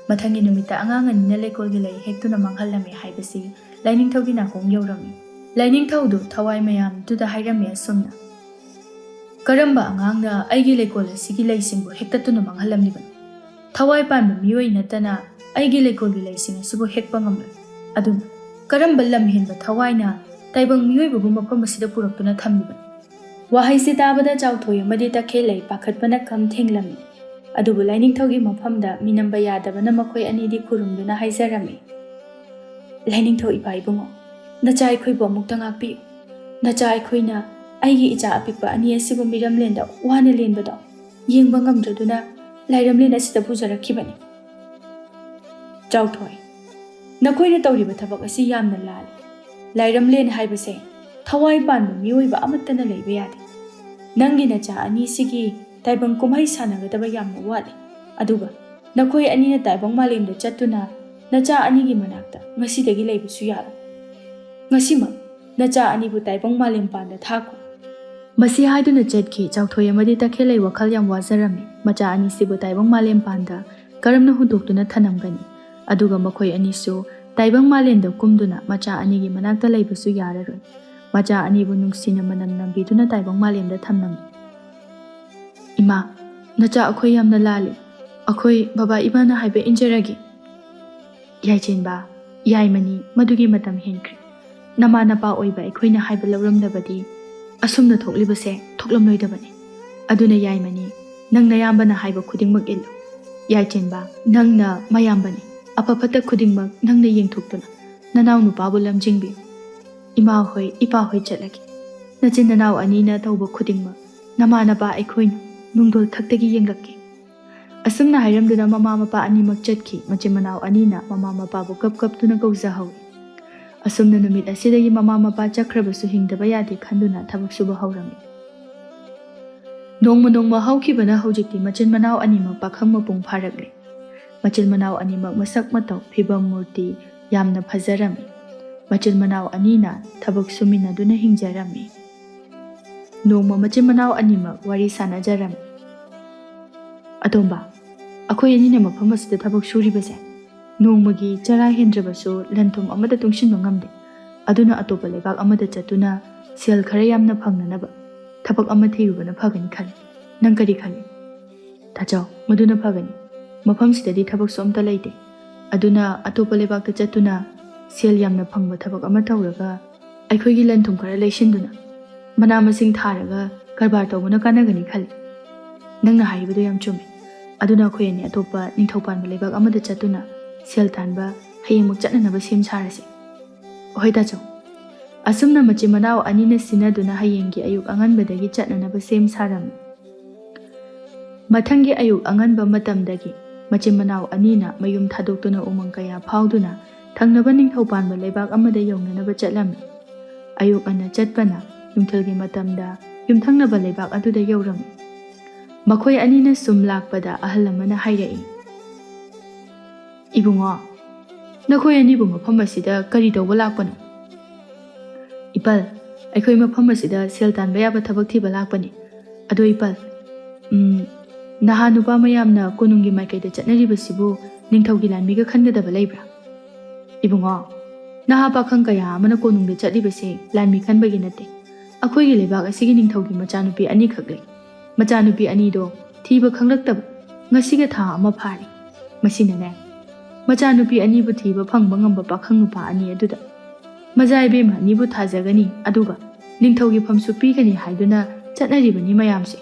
ꯃꯊꯪꯒꯤ ꯅꯨꯃꯤꯠꯇ ꯑꯉꯥꯡ ꯑꯅꯤꯅ ꯂꯩꯀꯣꯜꯒꯤ ꯂꯩ ꯍꯦꯛꯇꯨꯅ ꯃꯥꯡꯍꯜꯂꯝꯃꯤ ꯍꯥꯏꯕꯁꯤ ꯂꯥꯏꯅꯤꯡꯊꯧꯒꯤ ꯅꯥꯀꯣꯡ ꯌꯧꯔꯝꯃꯤ꯫ ꯂꯥꯏꯅꯤꯡꯊꯧꯗꯨ ꯊꯋꯥꯏ ꯃꯌꯥꯝꯗꯨꯗ ꯍꯥꯏꯔꯝꯃꯤ ꯑꯁꯨꯝꯅ, "ꯀꯔꯝꯕ ꯑꯉꯥꯡꯅ ꯑꯩꯒꯤ ꯂꯩꯀꯣꯜ ꯑꯁꯤꯒꯤ ꯂꯩꯁꯤꯡꯕꯨ ꯍꯦꯛꯇꯠꯇꯨꯅ ꯃꯥꯡꯍꯜꯂꯝꯂꯤꯕꯅꯣ? ꯊꯋꯥꯏ ꯄꯥꯟꯕ ꯃꯤꯑꯣꯏ ꯅꯠꯇꯅ ꯑꯩꯒꯤ ꯂꯩꯀꯣꯜꯒꯤ ꯂꯩꯁꯤꯡ ꯑꯁꯤꯕꯨ ꯍꯦꯛꯄ ꯉꯝꯂꯣꯏ꯫ ꯑꯗꯨꯅ ꯀꯔꯝꯕ ꯂꯝ ꯍꯦꯟꯕ ꯊꯋꯥꯏꯅ ꯇꯥꯏꯕꯪ ꯃꯤꯑꯣꯏꯕꯕꯨ ꯃꯐꯝ ꯑꯁꯤꯗ ꯄꯨꯔꯛꯇꯨꯅ ꯊꯝꯂꯤꯕꯅꯣ?" ꯋꯥꯍꯩꯁꯤ ꯇꯥꯕꯗ ꯆꯥꯎꯊꯣꯏ ꯑꯃꯗꯤ ꯇꯈꯦꯜꯂꯩ ꯄꯥꯈꯠꯄꯅ ꯈꯝ ꯊꯦꯡꯂꯝꯃꯤ꯫ ꯑꯗꯨꯕꯨ ꯂꯥꯏꯅꯤꯡꯊꯧꯒꯤ ꯃꯐꯝꯗ ꯃꯤꯅꯝꯕ ꯌꯥꯗꯕꯅ ꯃꯈꯣꯏ ꯑꯅꯤꯗꯤ ꯈꯨꯔꯨꯝꯗꯨꯅ ꯍꯥꯏꯖꯔꯝꯃꯤ, "ꯂꯥꯏꯅꯤꯡꯊꯧ ꯏꯄꯥ ꯏꯕꯨꯡꯉꯣ, ꯅꯆꯥ ꯑꯩꯈꯣꯏꯕꯨ ꯑꯃꯨꯛꯇ ꯉꯥꯛꯄꯤꯌꯨ꯫ ꯅꯆꯥ ꯑꯩꯈꯣꯏꯅ ꯑꯩꯒꯤ ꯏꯆꯥ ꯑꯄꯤꯛꯄ ꯑꯅꯤ ꯑꯁꯤꯕꯨ ꯃꯤꯔꯝꯂꯦꯟꯗ ꯋꯥꯅ ꯂꯦꯟꯕꯗꯣ ꯌꯦꯡꯕ ꯉꯝꯗ꯭ꯔꯗꯨꯅ ꯂꯥꯏꯔꯝꯂꯦꯟ ꯑꯁꯤꯗ ꯄꯨꯖꯔꯛꯈꯤꯕꯅꯤ꯫" ꯆꯥꯎꯊꯣꯏ, ꯅꯈꯣꯏꯅ ꯇꯧꯔꯤꯕ ꯊꯕꯛ ꯑꯁꯤ ꯌꯥꯝꯅ ꯂꯥꯜꯂꯤ꯫ ꯂꯥꯏꯔꯝꯂꯦꯟ ꯍꯥꯏꯕꯁꯦ ꯊꯋꯥꯏ ꯄꯥꯟꯕ ꯃꯤꯑꯣꯏꯕ ꯑꯃꯠꯇꯅ ꯂꯩꯕ ꯌꯥꯗꯦ꯫ ꯅꯪꯒꯤ ꯅꯆꯥ ꯑꯅꯤꯁꯤꯒꯤ ꯇꯥꯏꯕꯪ ꯀꯨꯝꯍꯩ ꯁꯥꯟꯅꯒꯗꯕ ꯌꯥꯝꯅ ꯋꯥꯠꯂꯤ꯫ ꯑꯗꯨꯒ ꯅꯈꯣꯏ ꯑꯅꯤꯅ ꯇꯥꯏꯕꯪ ꯃꯥꯂꯦꯝꯗ ꯆꯠꯇꯨꯅ ꯅꯆꯥ ꯑꯅꯤꯒꯤ ꯃꯅꯥꯛꯇ ꯉꯁꯤꯗꯒꯤ ꯂꯩꯕꯁꯨ ꯌꯥꯔꯣꯏ꯫ ꯉꯁꯤꯃꯛ ꯅꯆꯥ ꯑꯅꯤꯕꯨ ꯇꯥꯏꯕꯪ ꯃꯥꯂꯦꯝ ꯄꯥꯟꯗ ꯊꯥꯈꯣ꯫ ꯃꯁꯤ ꯍꯥꯏꯗꯨꯅ ꯆꯠꯈꯤ꯫ ꯆꯥꯎꯊꯣꯏ ꯑꯃꯗꯤ ꯇꯈꯦꯜꯂꯩ ꯋꯥꯈꯜ ꯌꯥꯝ ꯋꯥꯖꯔꯝꯃꯤ꯫ ꯃꯆꯥ ꯑꯅꯤꯁꯤꯕꯨ ꯇꯥꯏꯕꯪ ꯃꯥꯂꯦꯝ ꯄꯥꯟꯗ ꯀꯔꯝꯅ ꯍꯨꯟꯗꯣꯛꯇꯨꯅ ꯊꯅꯝꯒꯅꯤ? ꯑꯗꯨꯒ ꯃꯈꯣꯏ ꯑꯅꯤꯁꯨ ꯇꯥꯏꯕꯪ ꯃꯥꯂꯦꯝꯗ ꯀꯨꯝꯗꯨꯅ ꯃꯆꯥ ꯑꯅꯤꯒꯤ ꯃꯅꯥꯛꯇ ꯂꯩꯕꯁꯨ ꯌꯥꯔꯔꯣꯏ꯫ ꯃꯆꯥ ꯑꯅꯤꯕꯨ ꯅꯨꯡꯁꯤꯅ ꯃꯅꯝ ꯅꯝꯕꯤꯗꯨꯅ ꯇꯥꯏꯕꯪ ꯃꯥꯂꯦꯝꯗ ꯊꯝꯂꯝꯃꯤ꯫ "ꯏꯃꯥ, ꯅꯆꯥ ꯑꯩꯈꯣꯏ ꯌꯥꯝꯅ ꯂꯥꯜꯂꯤ꯫ ꯑꯩꯈꯣꯏ ꯕꯕꯥ ꯏꯃꯥꯅ ꯍꯥꯏꯕ ꯏꯟꯖꯔꯒꯦ꯫" "ꯌꯥꯏꯆꯦꯟꯕ, ꯌꯥꯏꯃꯅꯤ, ꯃꯗꯨꯒꯤ ꯃꯇꯝ ꯍꯦꯟꯈ꯭ꯔꯦ꯫ ꯅꯃꯥ ꯅꯄꯥ ꯑꯣꯏꯕ ꯑꯩꯈꯣꯏꯅ ꯍꯥꯏꯕ ꯂꯧꯔꯝꯂꯕꯗꯤ ꯑꯁꯨꯝꯅ ꯊꯣꯛꯂꯤꯕꯁꯦ ꯊꯣꯛꯂꯝꯂꯣꯏꯗꯕꯅꯤ꯫ ꯑꯗꯨꯅ ꯌꯥꯏꯃꯅꯤ, ꯅꯪ ꯅꯌꯥꯝꯕꯅ ꯍꯥꯏꯕ ꯈꯨꯗꯤꯡꯃꯛ ꯏꯜꯂꯨ꯫ ꯌꯥꯏꯆꯦꯟꯕ, ꯅꯪꯅ ꯃꯌꯥꯝꯕꯅꯤ꯫ ꯑꯐ ꯐꯠꯇ ꯈꯨꯗꯤꯡꯃꯛ ꯅꯪꯅ ꯌꯦꯡꯊꯣꯛꯇꯨꯅ ꯅꯅꯥꯎ ꯅꯨꯄꯥꯕꯨ ꯂꯝꯖꯤꯡꯕꯤꯌꯨ꯫ ꯏꯃꯥ ꯍꯣꯏ, ꯏꯄꯥ ꯍꯣꯏ ꯆꯠꯂꯒꯦ꯫ ꯅꯆꯤꯟ ꯅꯅꯥꯎ ꯑꯅꯤꯅ ꯇꯧꯕ ꯈꯨꯗꯤꯡꯃꯛ ꯅꯃꯥ ꯅꯄꯥ ꯑꯩꯈꯣꯏꯅ ꯅꯨꯡꯗꯣꯜ ꯊꯛꯇꯒꯤ ꯌꯦꯡꯂꯛꯀꯦ꯫" ꯑꯁꯨꯝꯅ ꯍꯥꯏꯔꯝꯗꯨꯅ ꯃꯃꯥ ꯃꯄꯥ ꯑꯅꯤꯃꯛ ꯆꯠꯈꯤ꯫ ꯃꯆꯤꯟ ꯃꯅꯥꯎ ꯑꯅꯤꯅ ꯃꯃꯥ ꯃꯄꯥꯕꯨ ꯀꯞ ꯀꯞꯇꯨꯅ ꯀꯧꯖꯍꯧꯏ꯫ ꯑꯁꯨꯝꯅ ꯅꯨꯃꯤꯠ ꯑꯁꯤꯗꯒꯤ ꯃꯃꯥ ꯃꯄꯥ ꯆꯠꯈ꯭ꯔꯕꯁꯨ ꯍꯤꯡꯗꯕ ꯌꯥꯗꯦ ꯈꯟꯗꯨꯅ ꯊꯕꯛ ꯁꯨꯕ ꯍꯧꯔꯝꯃꯤ꯫ ꯅꯣꯡꯃ ꯅꯣꯡꯃ ꯍꯧꯈꯤꯕꯅ ꯍꯧꯖꯤꯛꯇꯤ ꯃꯆꯤꯟ ꯃꯅꯥꯎ ꯑꯅꯤꯃꯛ ꯄꯥꯈꯪ ꯃꯄꯨꯡ ꯐꯥꯔꯛꯂꯦ꯫ ꯃꯆꯤꯟ ꯃꯅꯥꯎ ꯑꯅꯤꯃꯛ ꯃꯁꯛ ꯃꯇꯧ, ꯐꯤꯕꯝ ꯃꯨꯔꯇꯤ ꯌꯥꯝꯅ ꯐꯖꯔꯝꯃꯤ꯫ ꯃꯆꯤꯟ ꯃꯅꯥꯎ ꯑꯅꯤꯅ ꯊꯕꯛ ꯁꯨꯃꯤꯟꯅꯗꯨꯅ ꯍꯤꯡꯖꯔꯝꯃꯤ꯫ ꯅꯣꯡꯃ ꯃꯆꯤꯟ ꯃꯅꯥꯎ ꯑꯅꯤꯃꯛ ꯋꯥꯔꯤ ꯁꯥꯟꯅꯖꯔꯝꯃꯤ꯫ "ꯑꯇꯣꯝꯕ, ꯑꯩꯈꯣꯏ ꯑꯅꯤꯅ ꯃꯐꯝ ꯑꯁꯤꯗ ꯊꯕꯛ ꯁꯨꯔꯤꯕꯁꯦ ꯅꯣꯡꯃꯒꯤ ꯆꯔꯥ ꯍꯦꯟꯗ꯭ꯔꯕꯁꯨ ꯂꯟ ꯊꯨꯝ ꯑꯃꯠꯇ ꯇꯨꯡꯁꯤꯟꯕ ꯉꯝꯗꯦ꯫ ꯑꯗꯨꯅ ꯑꯇꯣꯞꯄ ꯂꯩꯕꯥꯛ ꯑꯃꯗ ꯆꯠꯇꯨꯅ ꯁꯦꯜ ꯈꯔ ꯌꯥꯝꯅ ꯐꯪꯅꯅꯕ ꯊꯕꯛ ꯑꯃ ꯊꯤꯔꯨꯕꯅ ꯐꯒꯅꯤ ꯈꯜꯂꯤ꯫ ꯅꯪ ꯀꯔꯤ ꯈꯜꯂꯤ?" "ꯇꯥꯆꯧ, ꯃꯗꯨꯅ ꯐꯒꯅꯤ꯫ ꯃꯐꯝꯁꯤꯗꯗꯤ ꯊꯕꯛꯁꯨ ꯑꯝꯇ ꯂꯩꯇꯦ꯫ ꯑꯗꯨꯅ ꯑꯇꯣꯞꯄ ꯂꯩꯕꯥꯛꯇ ꯆꯠꯇꯨꯅ ꯁꯦꯜ ꯌꯥꯝꯅ ꯐꯪꯕ ꯊꯕꯛ ꯑꯃ ꯇꯧꯔꯒ ꯑꯩꯈꯣꯏꯒꯤ ꯂꯟ ꯊꯨꯝ ꯈꯔ ꯂꯩꯁꯤꯟꯗꯨꯅ ꯃꯅꯥ ꯃꯁꯤꯡ ꯊꯥꯔꯒ ꯀꯔꯕꯥꯔ ꯇꯧꯕꯅ ꯀꯥꯟꯅꯒꯅꯤ ꯈꯜꯂꯤ꯫" "ꯅꯪꯅ ꯍꯥꯏꯔꯤꯕꯗꯨ ꯌꯥꯝ ꯆꯨꯝꯃꯤ꯫ ꯑꯗꯨꯅ ꯑꯩꯈꯣꯏ ꯑꯅꯤ ꯑꯇꯣꯞꯄ ꯅꯤꯡꯊꯧ ꯄꯥꯟꯕ ꯂꯩꯕꯥꯛ ꯑꯃꯗ ꯆꯠꯇꯨꯅ ꯁꯦꯜ ꯇꯥꯟꯕ ꯍꯌꯦꯡꯃꯛ ꯆꯠꯅꯅꯕ ꯁꯦꯝ ꯁꯥꯔꯁꯤ꯫" "ꯍꯣꯏ ꯇꯥꯆꯧ꯫" ꯑꯁꯨꯝꯅ ꯃꯆꯤꯟ ꯃꯅꯥꯎ ꯑꯅꯤꯅ ꯁꯤꯟꯅꯗꯨꯅ ꯍꯌꯦꯡꯒꯤ ꯑꯌꯨꯛ ꯑꯉꯟꯕꯗꯒꯤ ꯆꯠꯅꯅꯕ ꯁꯦꯝ ꯁꯥꯔꯝꯃꯤ꯫ ꯃꯊꯪꯒꯤ ꯑꯌꯨꯛ ꯑꯉꯟꯕ ꯃꯇꯝꯗꯒꯤ ꯃꯆꯤꯟ ꯃꯅꯥꯎ ꯑꯅꯤꯅ ꯃꯌꯨꯝ ꯊꯥꯗꯣꯛꯇꯨꯅ ꯎꯃꯪ ꯀꯌꯥ ꯐꯥꯎꯗꯨꯅ ꯊꯪꯅꯕ ꯅꯤꯡꯊꯧ ꯄꯥꯟꯕ ꯂꯩꯕꯥꯛ ꯑꯃꯗ ꯌꯧꯅꯅꯕ ꯆꯠꯂꯝꯃꯤ꯫ ꯑꯌꯨꯛ ꯉꯟꯅ ꯆꯠꯄꯅ ꯅꯨꯡꯊꯤꯜꯒꯤ ꯃꯇꯝꯗ ꯌꯨꯝꯊꯪꯅꯕ ꯂꯩꯕꯥꯛ ꯑꯗꯨꯗ ꯌꯧꯔꯝꯃꯤ꯫ ꯃꯈꯣꯏ ꯑꯅꯤꯅ ꯁꯨꯝ ꯂꯥꯛꯄꯗ ꯑꯍꯜ ꯑꯃꯅ ꯍꯥꯏꯔꯛꯏ, "ꯏꯕꯨꯡꯉꯣ, ꯅꯈꯣꯏ ꯑꯅꯤꯕꯨ ꯃꯐꯝ ꯑꯁꯤꯗ ꯀꯔꯤ ꯇꯧꯕ ꯂꯥꯛꯄꯅꯣ?" "ꯏꯄꯜ, ꯑꯩꯈꯣꯏ ꯃꯐꯝ ꯑꯁꯤꯗ ꯁꯦꯜ ꯇꯥꯟꯕ ꯌꯥꯕ ꯊꯕꯛ ꯊꯤꯕ ꯂꯥꯛꯄꯅꯤ꯫ ꯑꯗꯣ ꯏꯄꯜ, ꯎꯝ, ꯅꯍꯥ ꯅꯨꯄꯥ ꯃꯌꯥꯝꯅ ꯀꯣꯅꯨꯡꯒꯤ ꯃꯥꯏꯀꯩꯗ ꯆꯠꯅꯔꯤꯕꯁꯤꯕꯨ ꯅꯤꯡꯊꯧꯒꯤ ꯂꯥꯟꯃꯤꯒ ꯈꯟꯒꯗꯕ ꯂꯩꯕ꯭ꯔꯥ?" "ꯏꯕꯨꯡꯉꯣ, ꯅꯍꯥ ꯄꯥꯈꯪ ꯀꯌꯥ ꯑꯃꯅ ꯀꯣꯅꯨꯡꯗ ꯆꯠꯂꯤꯕꯁꯦ ꯂꯥꯟꯃꯤ ꯈꯟꯕꯒꯤ ꯅꯠꯇꯦ꯫ ꯑꯩꯈꯣꯏꯒꯤ ꯂꯩꯕꯥꯛ ꯑꯁꯤꯒꯤ ꯅꯤꯡꯊꯧꯒꯤ ꯃꯆꯥꯅꯨꯄꯤ ꯑꯅꯤꯈꯛ ꯂꯩ꯫ ꯃꯆꯥꯅꯨꯄꯤ ꯑꯅꯤꯗꯣ ꯊꯤꯕ ꯈꯪꯂꯛꯇꯕ ꯉꯁꯤꯒ ꯊꯥ ꯑꯃ ꯐꯥꯔꯦ꯫ ꯃꯁꯤꯅꯅꯦ, ꯃꯆꯥꯅꯨꯄꯤ ꯑꯅꯤꯕꯨ ꯊꯤꯕ ꯐꯪꯕ ꯉꯝꯕ ꯄꯥꯈꯪ ꯅꯨꯄꯥ ꯑꯅꯤ ꯑꯗꯨꯗ ꯃꯖꯥ ꯏꯕꯦꯝꯃ ꯑꯅꯤꯕꯨ ꯊꯥꯖꯒꯅꯤ, ꯑꯗꯨꯒ ꯅꯤꯡꯊꯧꯒꯤ ꯐꯝꯁꯨ ꯄꯤꯒꯅꯤ ꯍꯥꯏꯗꯨꯅ ꯆꯠꯅꯔꯤꯕꯅꯤ ꯃꯌꯥꯝꯁꯦ꯫